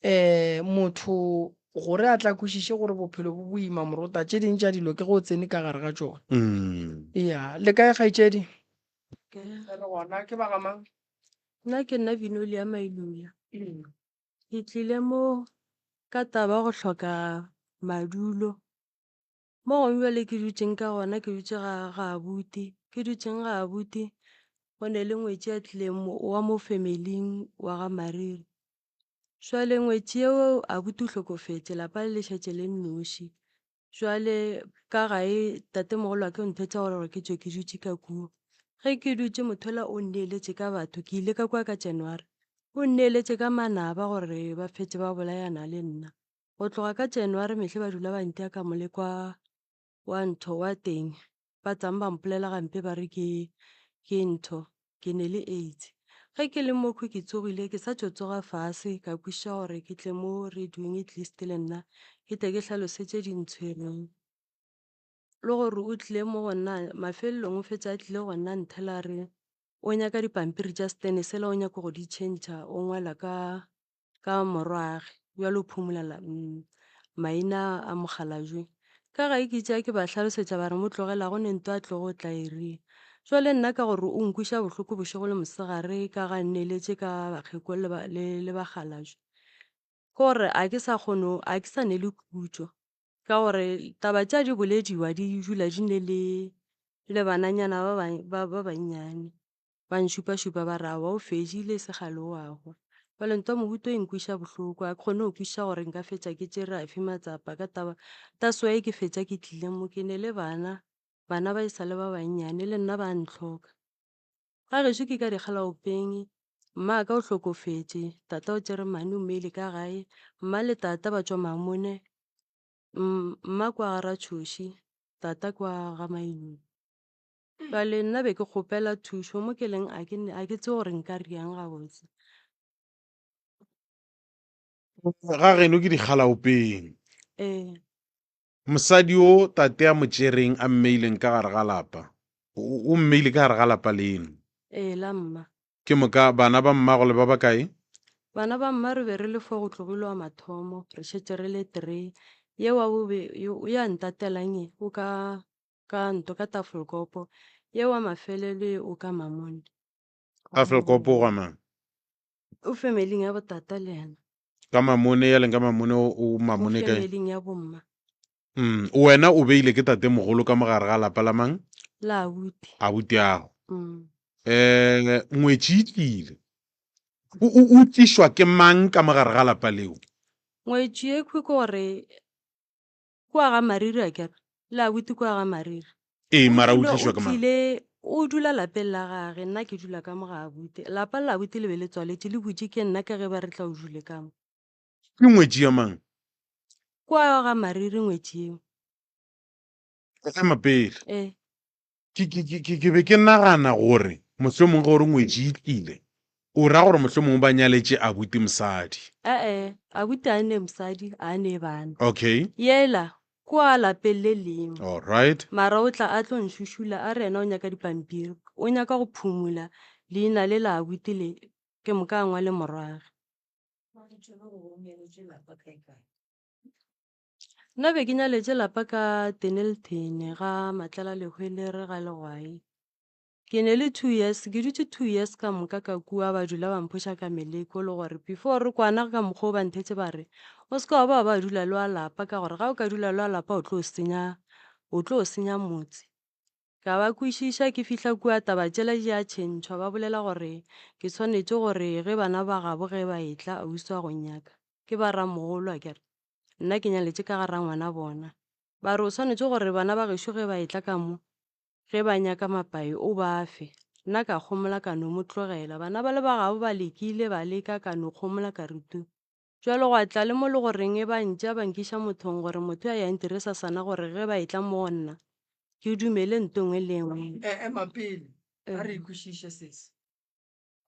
um motho gore a tla kwešiše gore bophelo bo boima morota tše ding tša dilo ke ge o tsene ka gare ga tšona. Mm. Ya, le kae kgaetšedi? Ke Re gona, ke ba ga mang? Nna ke nna Vinolia Mailoya. Ke tlile mo ka taba ya go hloka madulo. Mo gongwe bjale ke dutšeng ka gona ke dutše ga ga abuti, ke dutšeng ga abuti go ne le ngwetši a tlileng mo wa mo family-ing wa ga Mariri. Jwale ngwetši eo abuti o hlokofetše lapa le le šetše le nnoši. Jwale ka gae tatemogolo wa ka o nthwetša gore ke tšwe ke dutše ka kua. Ge ke dutše motho yola o nneeletše ka batho, ke ile ka kua ka January. O nneeletše ka manaba gore ba fetše ba bolayana le nna. Go tloga ka January mehle ba dula ba ntia ka moleko wa wa ntho wa teng. Ba tsama ba mpolela gampe ba re ke ke ntho ke ne le AIDS. Ge ke le mokhwi ke tsogile ke sa tšo tsoga fase ka kwešiša gore ke tle mo radio-ing at least le nna ke tle ke hlalose tše di ntshwereng. Le gore o tlile mo go nna mafelelong o fetša a tlile go nna nthela a re o nyaka dipampiri tša stand sela o nyaka go di tšhentšha o ngwala ka ka morwa'ge bjalo o phumolela maina a mokgalabje. Ka gae ke tšea ke ba hlalosetša ba re mo tlogela go ne nto a tlogo o tla e ria. Jwale nna ka gore o nkweša bohloko bošego le mosegare ka ga nneletše ka bakgekolo le ba le le bakgalabje. Ke gore a ke sa kgono a ke sa ne le khutšo ka gore taba tša di bolediwa di dula di ne le le bananyana ba ba ba bannyane. Ba nšupašupa ba re, Aowa, o fedile, e se kgale o a hwa. Bjale ntwa mohuta e nkweša bohloko, ga ke kgone go kwešiša gore nka fetša ke tšere afe matsapa ka taba. That's why ke fetša ke tlile mo, ke ne le bana, bana ba e sa le ba bannyane, le nna ba ntlhoka. Ga gešo ke ka dikgalaopeng, mmaka o hlokofetše, tata o tšere mane o mmeile ka gae, mma le tata ba tšwa Mamone, mma kwa ga Ratšhoši, tata kwa ga Mainong. Bjale nna be ke kgopela thušo mo ke leng a ke a ke tsebe gore nka riang gabotse. Ga geno ke dikgalaopeng. Ee. Mosadi o tate a mo tšereng a mmeileng ka gare ga lapa, o o mmeile ka gare ga lapa leno. Ee, la mma. Ke moka bana ba mmago le ba bakae? Bana ba mma re be re le fo go tlogile wa mathomo, re šetše re le three. Ye wa bobe yo ya ntatelang ye o ka ka nto ka Tafelkopo, ye wa mafelelo ye o ka Mamone. Tafelkopo gwa mang? O femeling ya botata le yena. Ka Mamone, ya leng ka Mamone o o O Mamone kae? femeling ya bomma. Mm, wena o beile ke tatemogolo ka mogare ga lapa la mang? La abuti. Abuti ago. Mm. Eh, ngwetši e tlile. O, o, o tlišwa ke mang ka mogare ga lapa leo? Ngwetši ye khwi ke gore Kua ga Mariri akere? Le abuti kua ga Mariri. Ee, mara o O tlišwa ke mang? tlile, o dula lapeng la gage, nna ke dula ka mo ga abuti. Lapa la abuti le be le tswaletše, le butše ke nna ka ge ba re tla o dule ka mo. Ke ngwetši ya mang? Kua ga Mariri ngwetši yeo. Ema pele. Ee. Ke, ke, ke, ke, ke be ke nagana gore mohlomongwe ge o re ngwetši e tlile, o ra gore mohlomongwe ba nyaletše abuti mosadi. E-e, abuti a ne mosadi, a ne bana. Okay. Yela, kua lapeng le lengwe. All right. Mara o tla a tlo nšušula a re yena o nyaka dipampiri, o nyaka go phumula leina le la abuti le, ke moka a ngwale morwage. Nna be ke nyaletše lapa ka Dennilton ga Matlala Lehwelere ga Legwai. Ke ne le 2 years, ke dutše 2 years ka moka ka kua ba dula ba mphoša ka meleko le gore before re kwana ka mokgwa o ba nthetše ba re o se ke wa ba wa ba dula le wa lapa ka gore ga o ka dula le wa lapa o tlo senya, o tlo senya motse. Ka ba kwešiša ke fihla kua taba tšela di a tšhentšhwa ba bolela gore ke swanetše gore ge bana ba gabo ge ba etla ausi wa go nnyaka ke ba ramogolo akere nna ke nyaletše ka ga rangwana bona. Ba re o swanetše gore bana ba gešo ge ba etla ka mo ge ba nyaka mapai o ba fe. Nna ka kgomola ka no mo tlogela. Bana ba le ba gabo ba lekile ba leka ka no kgomola ka re tu. Bjalo gwa tla le mo le goreng e ba ntša ba nkiša mothong gore motho a ya ntire sasana gore ge ba etla mo go nna ke dumele nto engwe le engwe. E, ema pele, a re e kwešiše sese.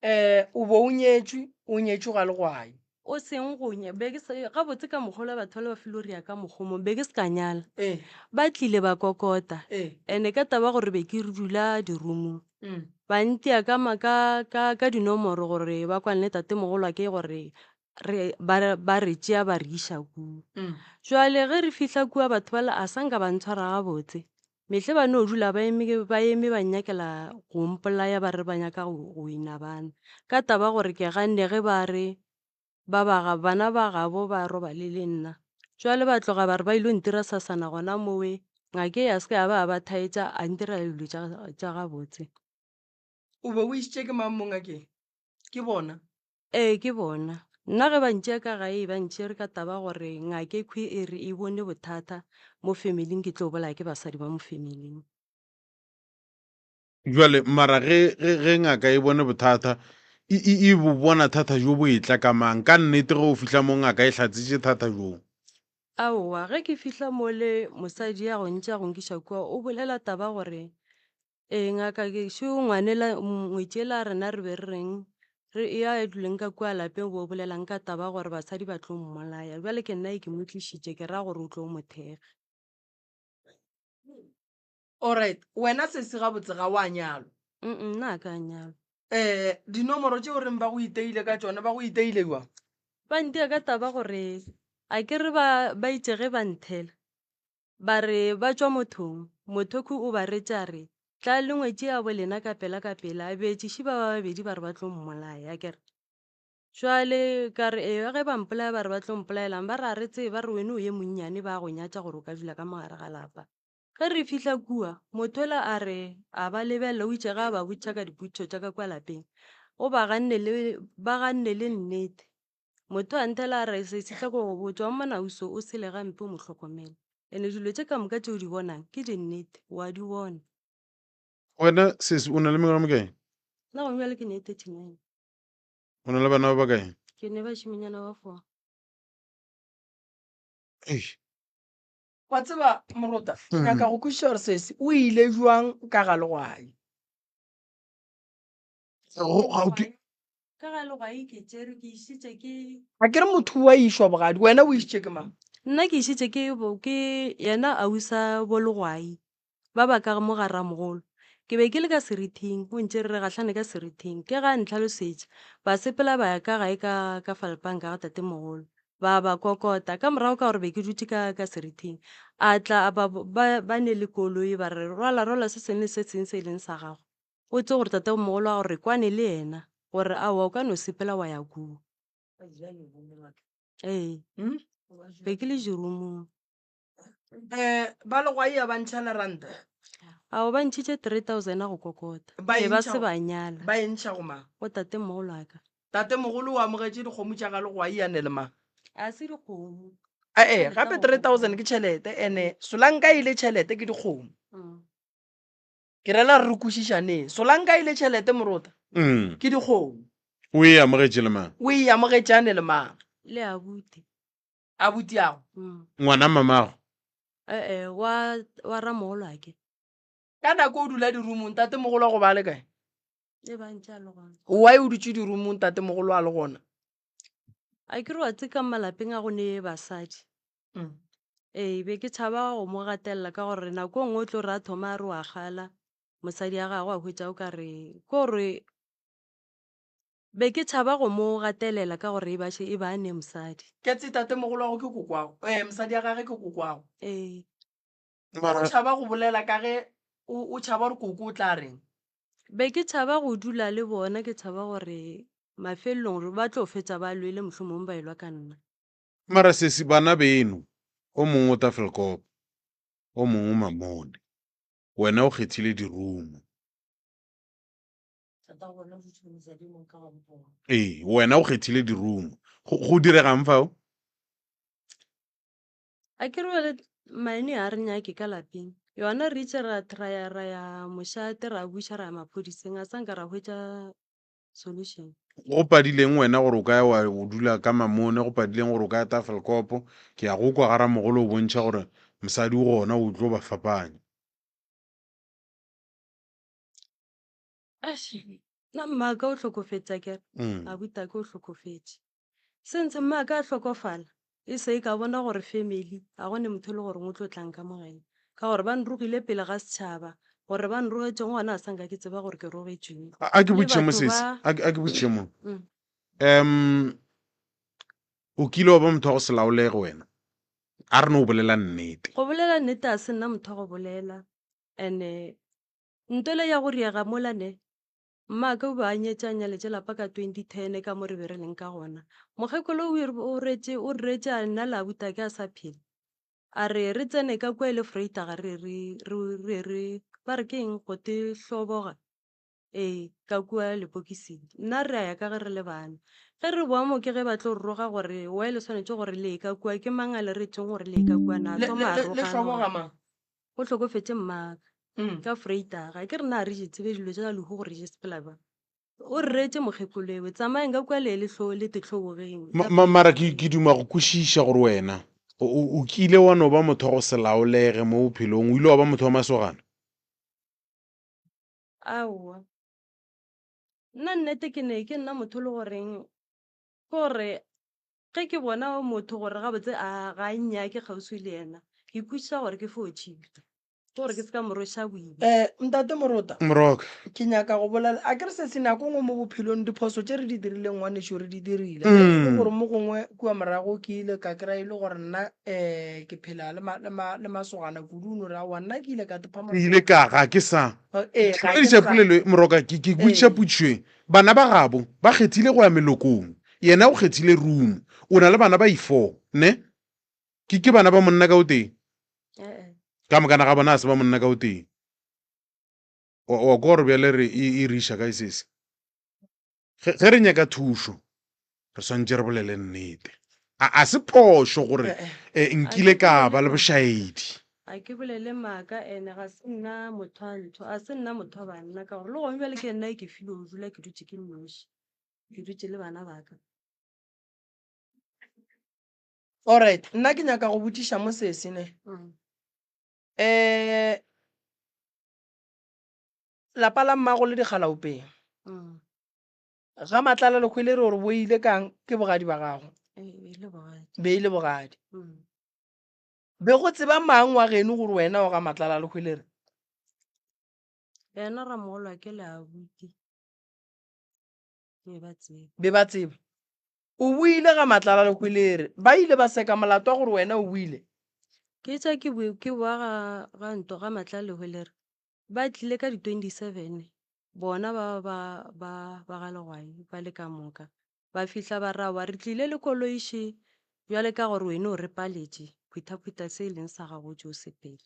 E, o bo o nyetšwe, o nyetšwe ga legwai. O seng go nya, be ke se, gabotse ka mokgwa ola batho bale ba filwe ka mokgomong, be ke se ka nyala. E. Ba tlile ba kokota. E. Ene ka taba gore be ke dula di-room-ong. Mm. Ba ntia ka ma, ka, ka, ka dinomoro gore ba kwane le tatemogolwake gore re, ba, ba re tšea ba re iša kua. Mm. Jwale ge re fihla kua batho bale a sa nka ba ntshwara gabotse. Mehle ba no dula ba eme, ba eme ba nnyakela go mpolaya ba re ba nyaka go, go ina bana. Ka taba gore ke ganne ge ba re ba ba ga, bana ba gabo ba robale le nna. Jwale ba tloga ba re ba ilo ntira sasana gona mowe, ngake ya se ke ya ba a ba thaetša a ntirela dilo tša, tša gabotse. O be o išitše ke mang mo ngakeng? Ke bona? Ee, ke bona. Nna ge ba ntšea ka gae ba ntšere ka taba gore ngaka ekhwi e re e bone bothata mo familing ke tlo bolaya ke basadi ba mo familing. Bjale mara ge, ge, ge ngaka e bone bothata, e, e, e bo bona thata bjo bo etla ka mang? Ka nnete ge o fihla mo ngaka e hlatsitše thata bjoo? Aowa, ge ke fihla mole mosadi ya go ntšea go nkiša kua o bolela taba gore Ee, ngaka ke šo ngwanela ngwetši ela rena re be re reng re e a duleng ka kua lapeng bo bolelang ka taba gore basadi ba tlo mmolaya bjale ke nna e ke mo tlišitše ke ra gore o tlo mo thekga. Alright, wena sesi gabotse ga wa nyalwa? Mm, nna ga ka nyalwa. Eh, dinomoro tše o reng ba go iteile ka tšona ba go iteile bjang? Ba ntia ka taba gore a ke re ba ba itše ge ba nthela Ba re ba tšwa mothong, mothokhu o ba retše a re, Tla le ngwetši ya bo lena ka pela ka pela. Beetšiši ba ba babedi ba re ba tlo mmolaya. Akere jwale ka re, Eya ge ba mpolaya ba re ba tlo mpolaelang? Ba re, A re tsebe, ba re wene o ye monnyane ba go nyatša gore o ka dula ka mo gare ga lapa. Ge re fihla kua, motho yola a re a ba lebelela, o itše ge a ba botšiša ka dipotšišo tša ka kua lapeng, o ba ganne le, ba ganne le nnete. Motho a nthela a re, Sesi tla ko go botša, wa mmona ausi o sele gampe o mo hlokomele. Ene dilo tše ka moka tše o di bonang ke dinnete, o a di bona. Wena sesi o na le mengwaga e mekae? Nna gone bjale ke ne 39. O na le bana ba bakae? Ke ne bašemenyana ba four. Eish. Wa tseba Morota, ke nyaka go kwešiša gore sesi o ile bjang ka ga legwai. Go- ga o ke- Ka ga legwai ke tšere ke išitše ke. A ke re motho o a išwa bogadi, wena o išitše ke mang? Nna ke išitše ke ke yena ausa bo legwai ba ba ka mo ga ramogolo. Ke be ke le ka serithing, o ntšere re gahlane ka serithing. Ke ga a ntlhalosetša, ba sepela ba ya ka gae ka ka Falpanka ga tatemogolo. Ba ba kokota, ka morago ka gore be ke dutše ka ka serithing, a tla a ba ba ba ne le koloi ba re rwala rwala se sengwe le se sengwe se e leng sa gago. O tsebe gore tatemogolo wa gago re kwane le yena gore aowa o ka no sepela wa ya kua. Ee, be ke le jerumong. Um ba legwai a ba ntšha le ranta? Ao ba ntšhitše 3000 a go kokota. Ba e Be ba ntšha se ba nyala. Ba e ntšha go mang? Go tatemogolo wa ka. Tatemogolo o amogetše dikgomo tša ga legwai a ne le mang? A se dikgomo. Ee, gape 3000 ke tšhelete ene solanka e le tšhelete ke dikgomo. Ke rela re kwešišaneng. Solanka e le tšhelete morota. Mm. Ke dikgomo. O e amogetše le mang? O e amogetše a ne le mang? Le abuti. Abuti ago? Mm. Ngwana mamago? Ee, wa wa ramogolwake. Ka nako o dula dirumong tatemogolo wa go ba a le kae? E ba ntše a le gona. Why o dutše dirumong tatemogolo a le gona? A ke re wa tse ka malapeng a go ne basadi. Ee, be ke tšhaba go mo gatelela ka gore nako e nngwe o tlo re a thoma a re wa kgala mosadi ya gagwe a hwetša o ka re ko re be ke tšhaba go mo gatelela ka gore e ba e ba ne mosadi. Ke tse tatemogolo wa go ke kokwago, eh, mosadi ya gage ke kokwago. Ee. O Mara tšhaba go bolela ka ge o o tšhaba gore koko o tla reng? Be ke tšhaba go dula le bona, ke tšhaba gore mafelelong ba tlo fetša ba lwele mohlomong ba elwa ka nna. Mara sesi bana beno o mongwe o Tafelkop o mongwe o Mamone wena o kgethile dirumo. Ee, wena o kgethile dirumo. Go, go diregang fao? A ke re bjale maine ga re nyake ka lapeng. Yona re itše ra ra ra ya mošate ra buša ra ya maphodiseng a sa nka ra hwetša solution. Go padileng wena gore o ka ya wa o dula ka Mamone, go padileng gore o ka ya Tafelkop. Ke a go kwa ga ramogolo o bontšha gore mosadi o gona o tlo ba fapanya. Eish, nna mmaka o hlokofetše akere, abutake o hlokofetše. Since mmaka a hlokofala, e se e ka bona gore family ga go ne motho e le goreng o tlo tla nkamogela. Ka gore ba nrogile pele ga setšhaba, gore ba nrogetšeng gona ga sa nka ke tseba gore ke rogetšweng. A, a ke Le botšiše mo batho sesi, ba a, a ke botšiše mo. Um, o kile wa ba motho wa go se laolege wena? A re no bolela nnete. Go bolela nnete ga se nna motho wa go bolela. And-e ntwele ya go riega mola ne, Mmaka o be a nyetše a nyaletše lapa ka 2010 ka mo re be re leng ka gona. Mokgekolo o o retše o retše a nna le abutake a sa phela. A re re tsene ka kua e le Vrydag re re re re re ba re ke eng go te hloboga ee ka kua lepokising. Nna re a ya ka ge re le bana. Ge re boa mo ke ge ba tlo re roga gore why le swanetše gore le ye ka kua ke mang a le retšeng gore le ye ka kua na Le, le, thoma a le, le rogana hloboga gore mang? go hlokofetše mmaka. Mm. Ka Vrydag a ke re na re di tsebe dilo tša lehu gore di sepela bjang. O re reetše mokgekolo ewe tsamayeng ka kua le ye le hlo le tehlobogeng Ma, ka ma, mara ke, Vrydag. ke duma go kwešiša gore wena o, o, o kile wa no ba motho wa go se laolege mo bophelong, o ile wa ba motho wa masogana? Aowa. Nna nnete ke ne ke nna motho le goreng ke gore ge ke bona motho gore gabotse a ga a nnyake kgauswi le yena, ke kwešiša gore ke fo tšhila. Ke gore ke se ka mo rweša boima. Eh, Ntate Morota, Moroka. ke nyaka go bolela, a ke re se se nako nngwe mo bophelong diphoso tše re di dirileng ngwanešu re di dirile. Ge e le gore mo gongwe kua morago ke ile ka kry-a e le gore nna um ke phela le, ma, le, ma, le masogana kudu, o no re aowa nna ke ile ka tepha Ke ile ka ga ke sa. Ee, Ke ga ke bolediša sa. polelo e, Moroka, ke, ke botšiša Ee. potšišo e. Bana ba gabo ba kgethile go ya melokong, yena o kgethile room. O na le bana ba i-four, ne? Ke, ke bana ba monna ka o tee? Eh-eh. Ka mokana ga bona a se ba monna ka o tee. Wa, wa kwa gore bjale re e, e re iša kae sese? Ge, ge re nyaka thušo, re swanetše re bolele nnete. A, a se phošo gore Eh-eh. eh, A nkile ke ka bolele ba le maaka. bošaedi. A ke bolele maaka ene ga se nna motho wa ntho, a se nna motho wa banna ka gore le gona bjale ke nna e ke filwe go dula ke dutše ke nnoši. Ke dutše le bana ba ka. Alright, nna ke nyaka go botšiša mo sesi ne. Eh lapa la mmago le dikgalaopeng. Ga Matlala Lekhwele re gore bo ile kang ke bogadi ba gago. Ee, be e le bogadi. Be e le bogadi. Be go tseba mang wa geno gore wena o ga Matlala Lekhwele re? Yena ramogolwake le abuti. Be ba tseba. Be ba tseba. O boile ga Matlala Lehwelere. Ba ile ba seka molato wa gore wena o boile. Ke tša ke bo ke boa ga ga nto ga Matlala Lehwelere. Ba tlile ka di 27 bona ba ba ba ba ga Legwai ba le ka moka. Ba fihla ba re aowa re tlile le koloi še bjale ka gore wena o re paletše phuthaphutha se e leng sa gago o tšwe o sepele.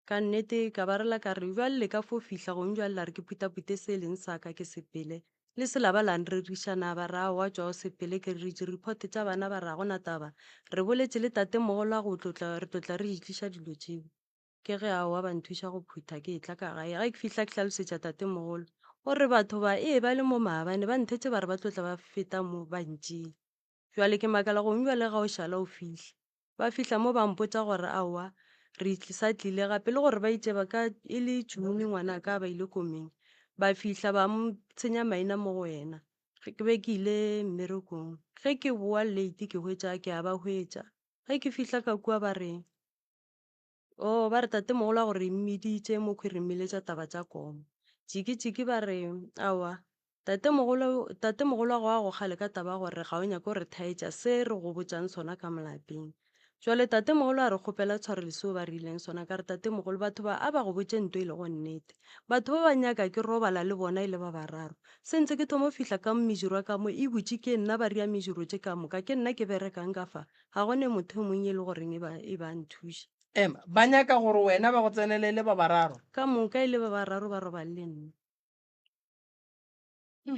Ka nnete ka ba rela ka re, Bjale le ka fo fihla gong bjale la re ke phutaphute se e leng sa ka ke sepele. Le se la ba la nreriša na? Ba re, Aowa, tšwa o sepele. Ke re, Di-report tša bana ba re ga go na taba. Re boletše le tatemogolo a go tlo tla, re tlo tla re di tliša dilo tšeo. Ke ge aowa ba nthuša go phutha ke etla ka gae. Ge ke fihla ke hlalosetša tatemogolo. O re, Batho ba ee ba le mo maabane, ba nthetše ba re ba tlo tla ba feta mo ba ntšea. Bjale ke makala gong bjale ga o šala o fihla. Ba fihla mo ba mpotša gore aowa, Re sa tlile gape le gore ba itše ba ka e le June ngwanaka ba ile komeng. Ba fihla ba mo tshenya maina mo go yena. Ke be ke ile mmerekong. Ge ke boa late ke hwetša ke a ba hwetša. Ge ke fihla ka kua ba re, Oh, ba re tatemogolo wa go re mmiditše mokhwi re mmiletša taba tša koma. Tšiki-tšiki ba re, Aowa, tatemogolo, tatemogolo wa go a go kgale ka taba ya gore ga o nyake go re thaetša se re go botšang sona ka molapeng. Jwale tatemogolo a re kgopela tshwarelo seo ba re ileng sona. Ka re, Tatemogolo, batho ba a ba go botše nto e lego nnete. Batho ba ba nyaka ke robala le bona e le ba bararo. Se ntse ke thoma go fihla ka mejiro ka mo, e butše ke nna ba ria mejiro tše ka moka, ke nna ke berekang ka fa. Ga go ne motho e mong e le goreng e ba, e ba nthuša. Ema, ba nyaka gore wena ba go tsenele e le ba bararo? Ka moka e le ba bararo ba robale le nna. Ke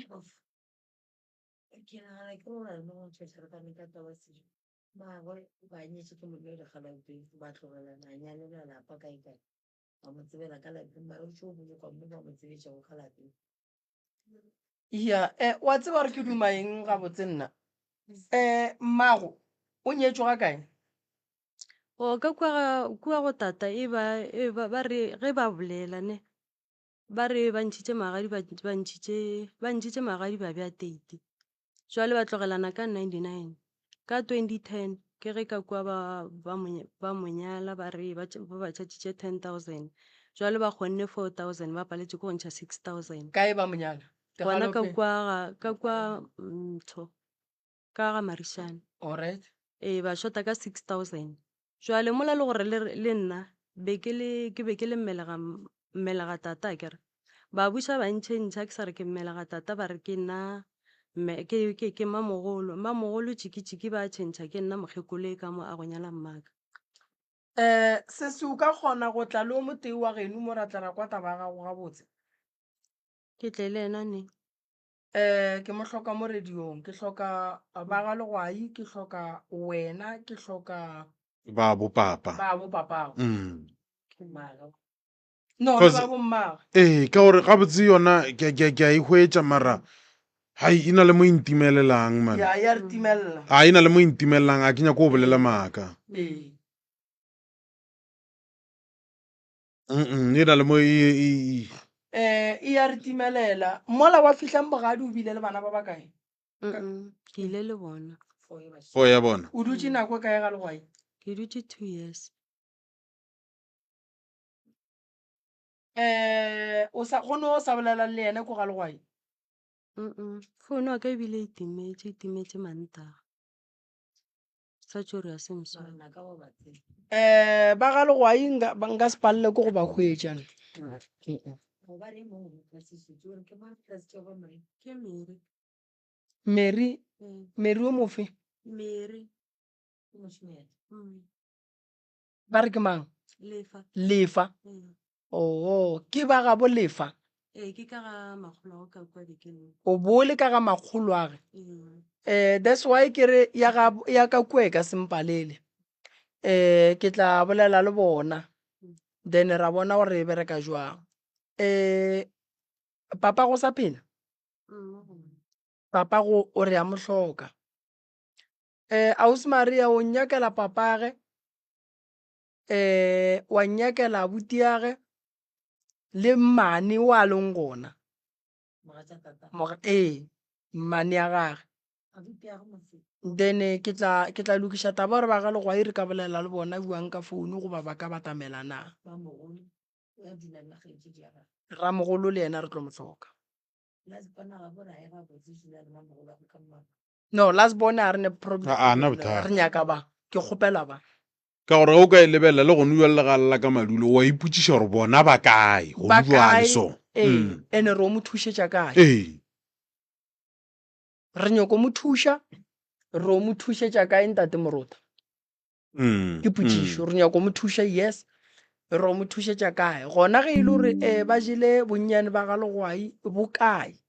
nagana ke gore a no tšhetšherekane ka taba sejo. Mmagwe ba nyetše ke monna yo lekgalabje, ba tlogelana, a nyalela lapa kae kae. Ba mo tsebela ka lapeng, mara o tšo bolokwa mo ba mo tsebetšego ka lapeng. Ya, eh, wa tseba gore ke duma eng gabotse nna? Eh, mmago o nyetšwe ga kae? O ka kua ga, kua go tata e ba, e ba, ba re ge ba bolela ne, ba re ba ntšhitše magadi ba, ba ntšhitše, ba ntšhitše magadi ba bea teite. Jwale ba tlogelana ka 99. Ka 2010 ke ge ka kua ba, ba mo, ba mo nyala ba re ba, ba ba tšhatšitše 10,000. Jwale ba kgonne 4,000 ba paletše ke go ntšha 6,000. Kae ba mo nyala? Gona ka kua ga, ka kua Mtho, ka ga Marishane. Alright. Ee, ba shota ka 6,000. Jwale mola le gore le, le nna be ke le, ke be ke le mmelega, mmelega tata akere. Ba buša ba ntšhentšha ke sa re ke mmelega tata ba re ke nna mme, ke, ke, ke mmamogolo. Mmamogolo tšiki-tšiki ba tšhentšha ke nna mokgekolo e ka mo a go nyala mmaka. Um sesi o ka kgona go tla le o motee wa geno mo ra tla ra kwa taba ya gago gabotse? Ke tle le yena neng? Um ke mo hloka mo radiong, ke hloka ba ga Legwai, ke hloka wena, ke hloka Ba bo papa. ba bo papago. Mm. No, le Cause- ba bommagwe. Ee, ka gore gabotse yona ke ke ke a e hwetša mara hai e na le mo e ntimelelang man. Ya, ya re timelela. A e na le mo e ntimelelang a ke nyako go bolela maaka. Ee. Mm e na le mo e e e Eh, e ya re timelela. Mola wa fihlang bogadi o bile le bana ba bakae? Mm-mm, ke ile le bona. Fo ya bona. O dutše nako e kae ga Legwai? Ke dutše 2 years. Eh, o sa go no sa bolela le yena ko ga Legwai? Mm-mm, founu ya ka ebile e timetše, e timetše Mantaga. Sa tšo re a se moswane. Eh, ba ga Legwai nka ba- nka se palele ke go ba hwetša. Ke Mary. Mary, Mm. Mary o mofe? Mary. Ba re ke mang? Lefa. Lefa. Mm. Oo, ke ba gabo Lefa. Ee, ke ka ga makgolo ka kua Dikelong. O bo le ka ga makgoloage. Mm. Eh, that's why ke re ya ga ya ka kua e ka se mpalele. Eh, ke tla bolela le bona. Then ra bona gore e bereka jwang. Eh, papa go sa phela? Mm. Papa go o re a mo hloka. Eh, Ausi Maria o nnyakela papage. Eh, wa nnyakela abutiage le mmane o a leng gona. Moga ee, mmane ya gage. Then ke tla ke tla lokiša taba gore ba ga Legwai re ka bolela le bona bjang ka founu goba ba ka batamela na. Ramogolo le yena re tlo mo hloka. No, last born a re ne problem. A- a na bothata. Re nyaka ba. Ke kgopela ba. Ka gore ge o ka e lebelela le gone bjale ga lla ka madulo wa ipotšiša gore bona ba kae Ba gone jwale kae? so. Ee, Mm. ene re o mo thušetša kae? Ee. Re nyoko mo thuša, re o mo thušetša kae ntate Morota? Mm. Ke potšišo. Re nyako mo thuša, yes. Re o mo thušetša kae? Gona ge e le gore eh, ba jele bonnyane ba ga Legwai bo kae?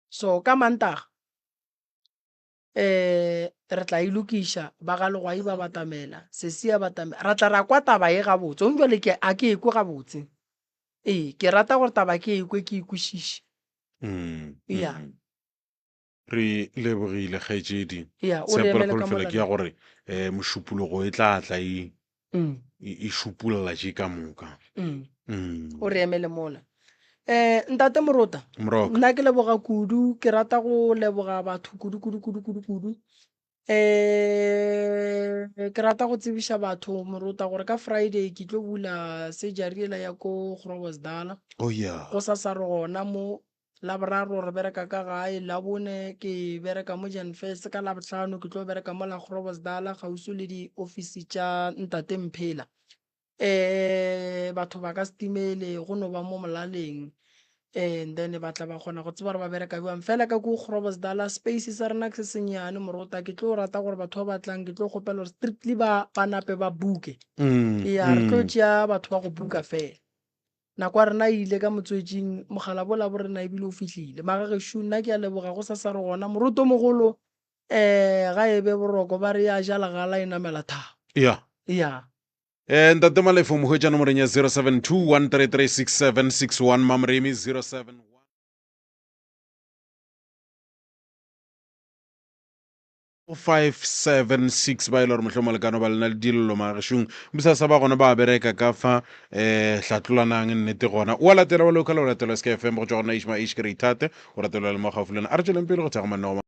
So ka Mantaga eh re tla e lokiša ba ga Legwai ba batamela, sesi a batamela, ra tla ra kwa taba ye gabotse. Gong jwale ke a ke e kwe gabotse. Ee, ke rata gore taba ke e kwe ke e kwešiše. Mm. Ya. Mm. Re lebogile kgaetšedi. Ya, o re Tshepo le emele ka kholofelo mola ke ya re. gore um mošupologo e tla tla e, e, e šupolla tše ka moka. O re emele mola. Ntate Morota, Moroka. nna ke leboga kudu, ke rata go leboga batho kudu kudu kudu kudu kudu. Ke rata go tsebiša batho Morota gore ka Friday ke tlo bula surgery yela ya ko Groblersdal. Oh yeah. Gosasa re gona mo, Laboraro re bereka ka gae, Labone ke bereka mo Jan First, ka Labohlano ke tlo bereka mo la Groblersdal kgauswi le diofisi tša Ntate Mphela. Batho ba ka se timele go no ba mo molaleng and then ba tla ba kgona go tseba gore ba bereka bjang. Fela ka ko Groblersdal space sa rena ke se sennyane morota, ke tlo rata gore batho ba ba tlang ke tlo kgopela gore strictly ba ba nape ba booke. Eya re tlo tšea batho ba go booka fela. Nako ya rena e ile ka motswetšing, mogala bola bo rena ebile o fihlile. Magagešo nna ke a leboga go sa sa re gona moroto mogolo ga e be boroko ba re ya ja legala e namela thaba. Ya. Ya. Ntate Malefo mo hwetša nomoreng ya 0721336761 Mamremi 071 576 ba e le gore mohlomong le ka no ba lena le dillo magešong bosasa ba gona ba bereka ka fa um hlatlolanang nnete gona o a latela wa local o latela sk fm go tšwa gona ishma h ke re ithate o ratelwa le mo gaufi le wena a re tšweleng pele go thekga mananeo.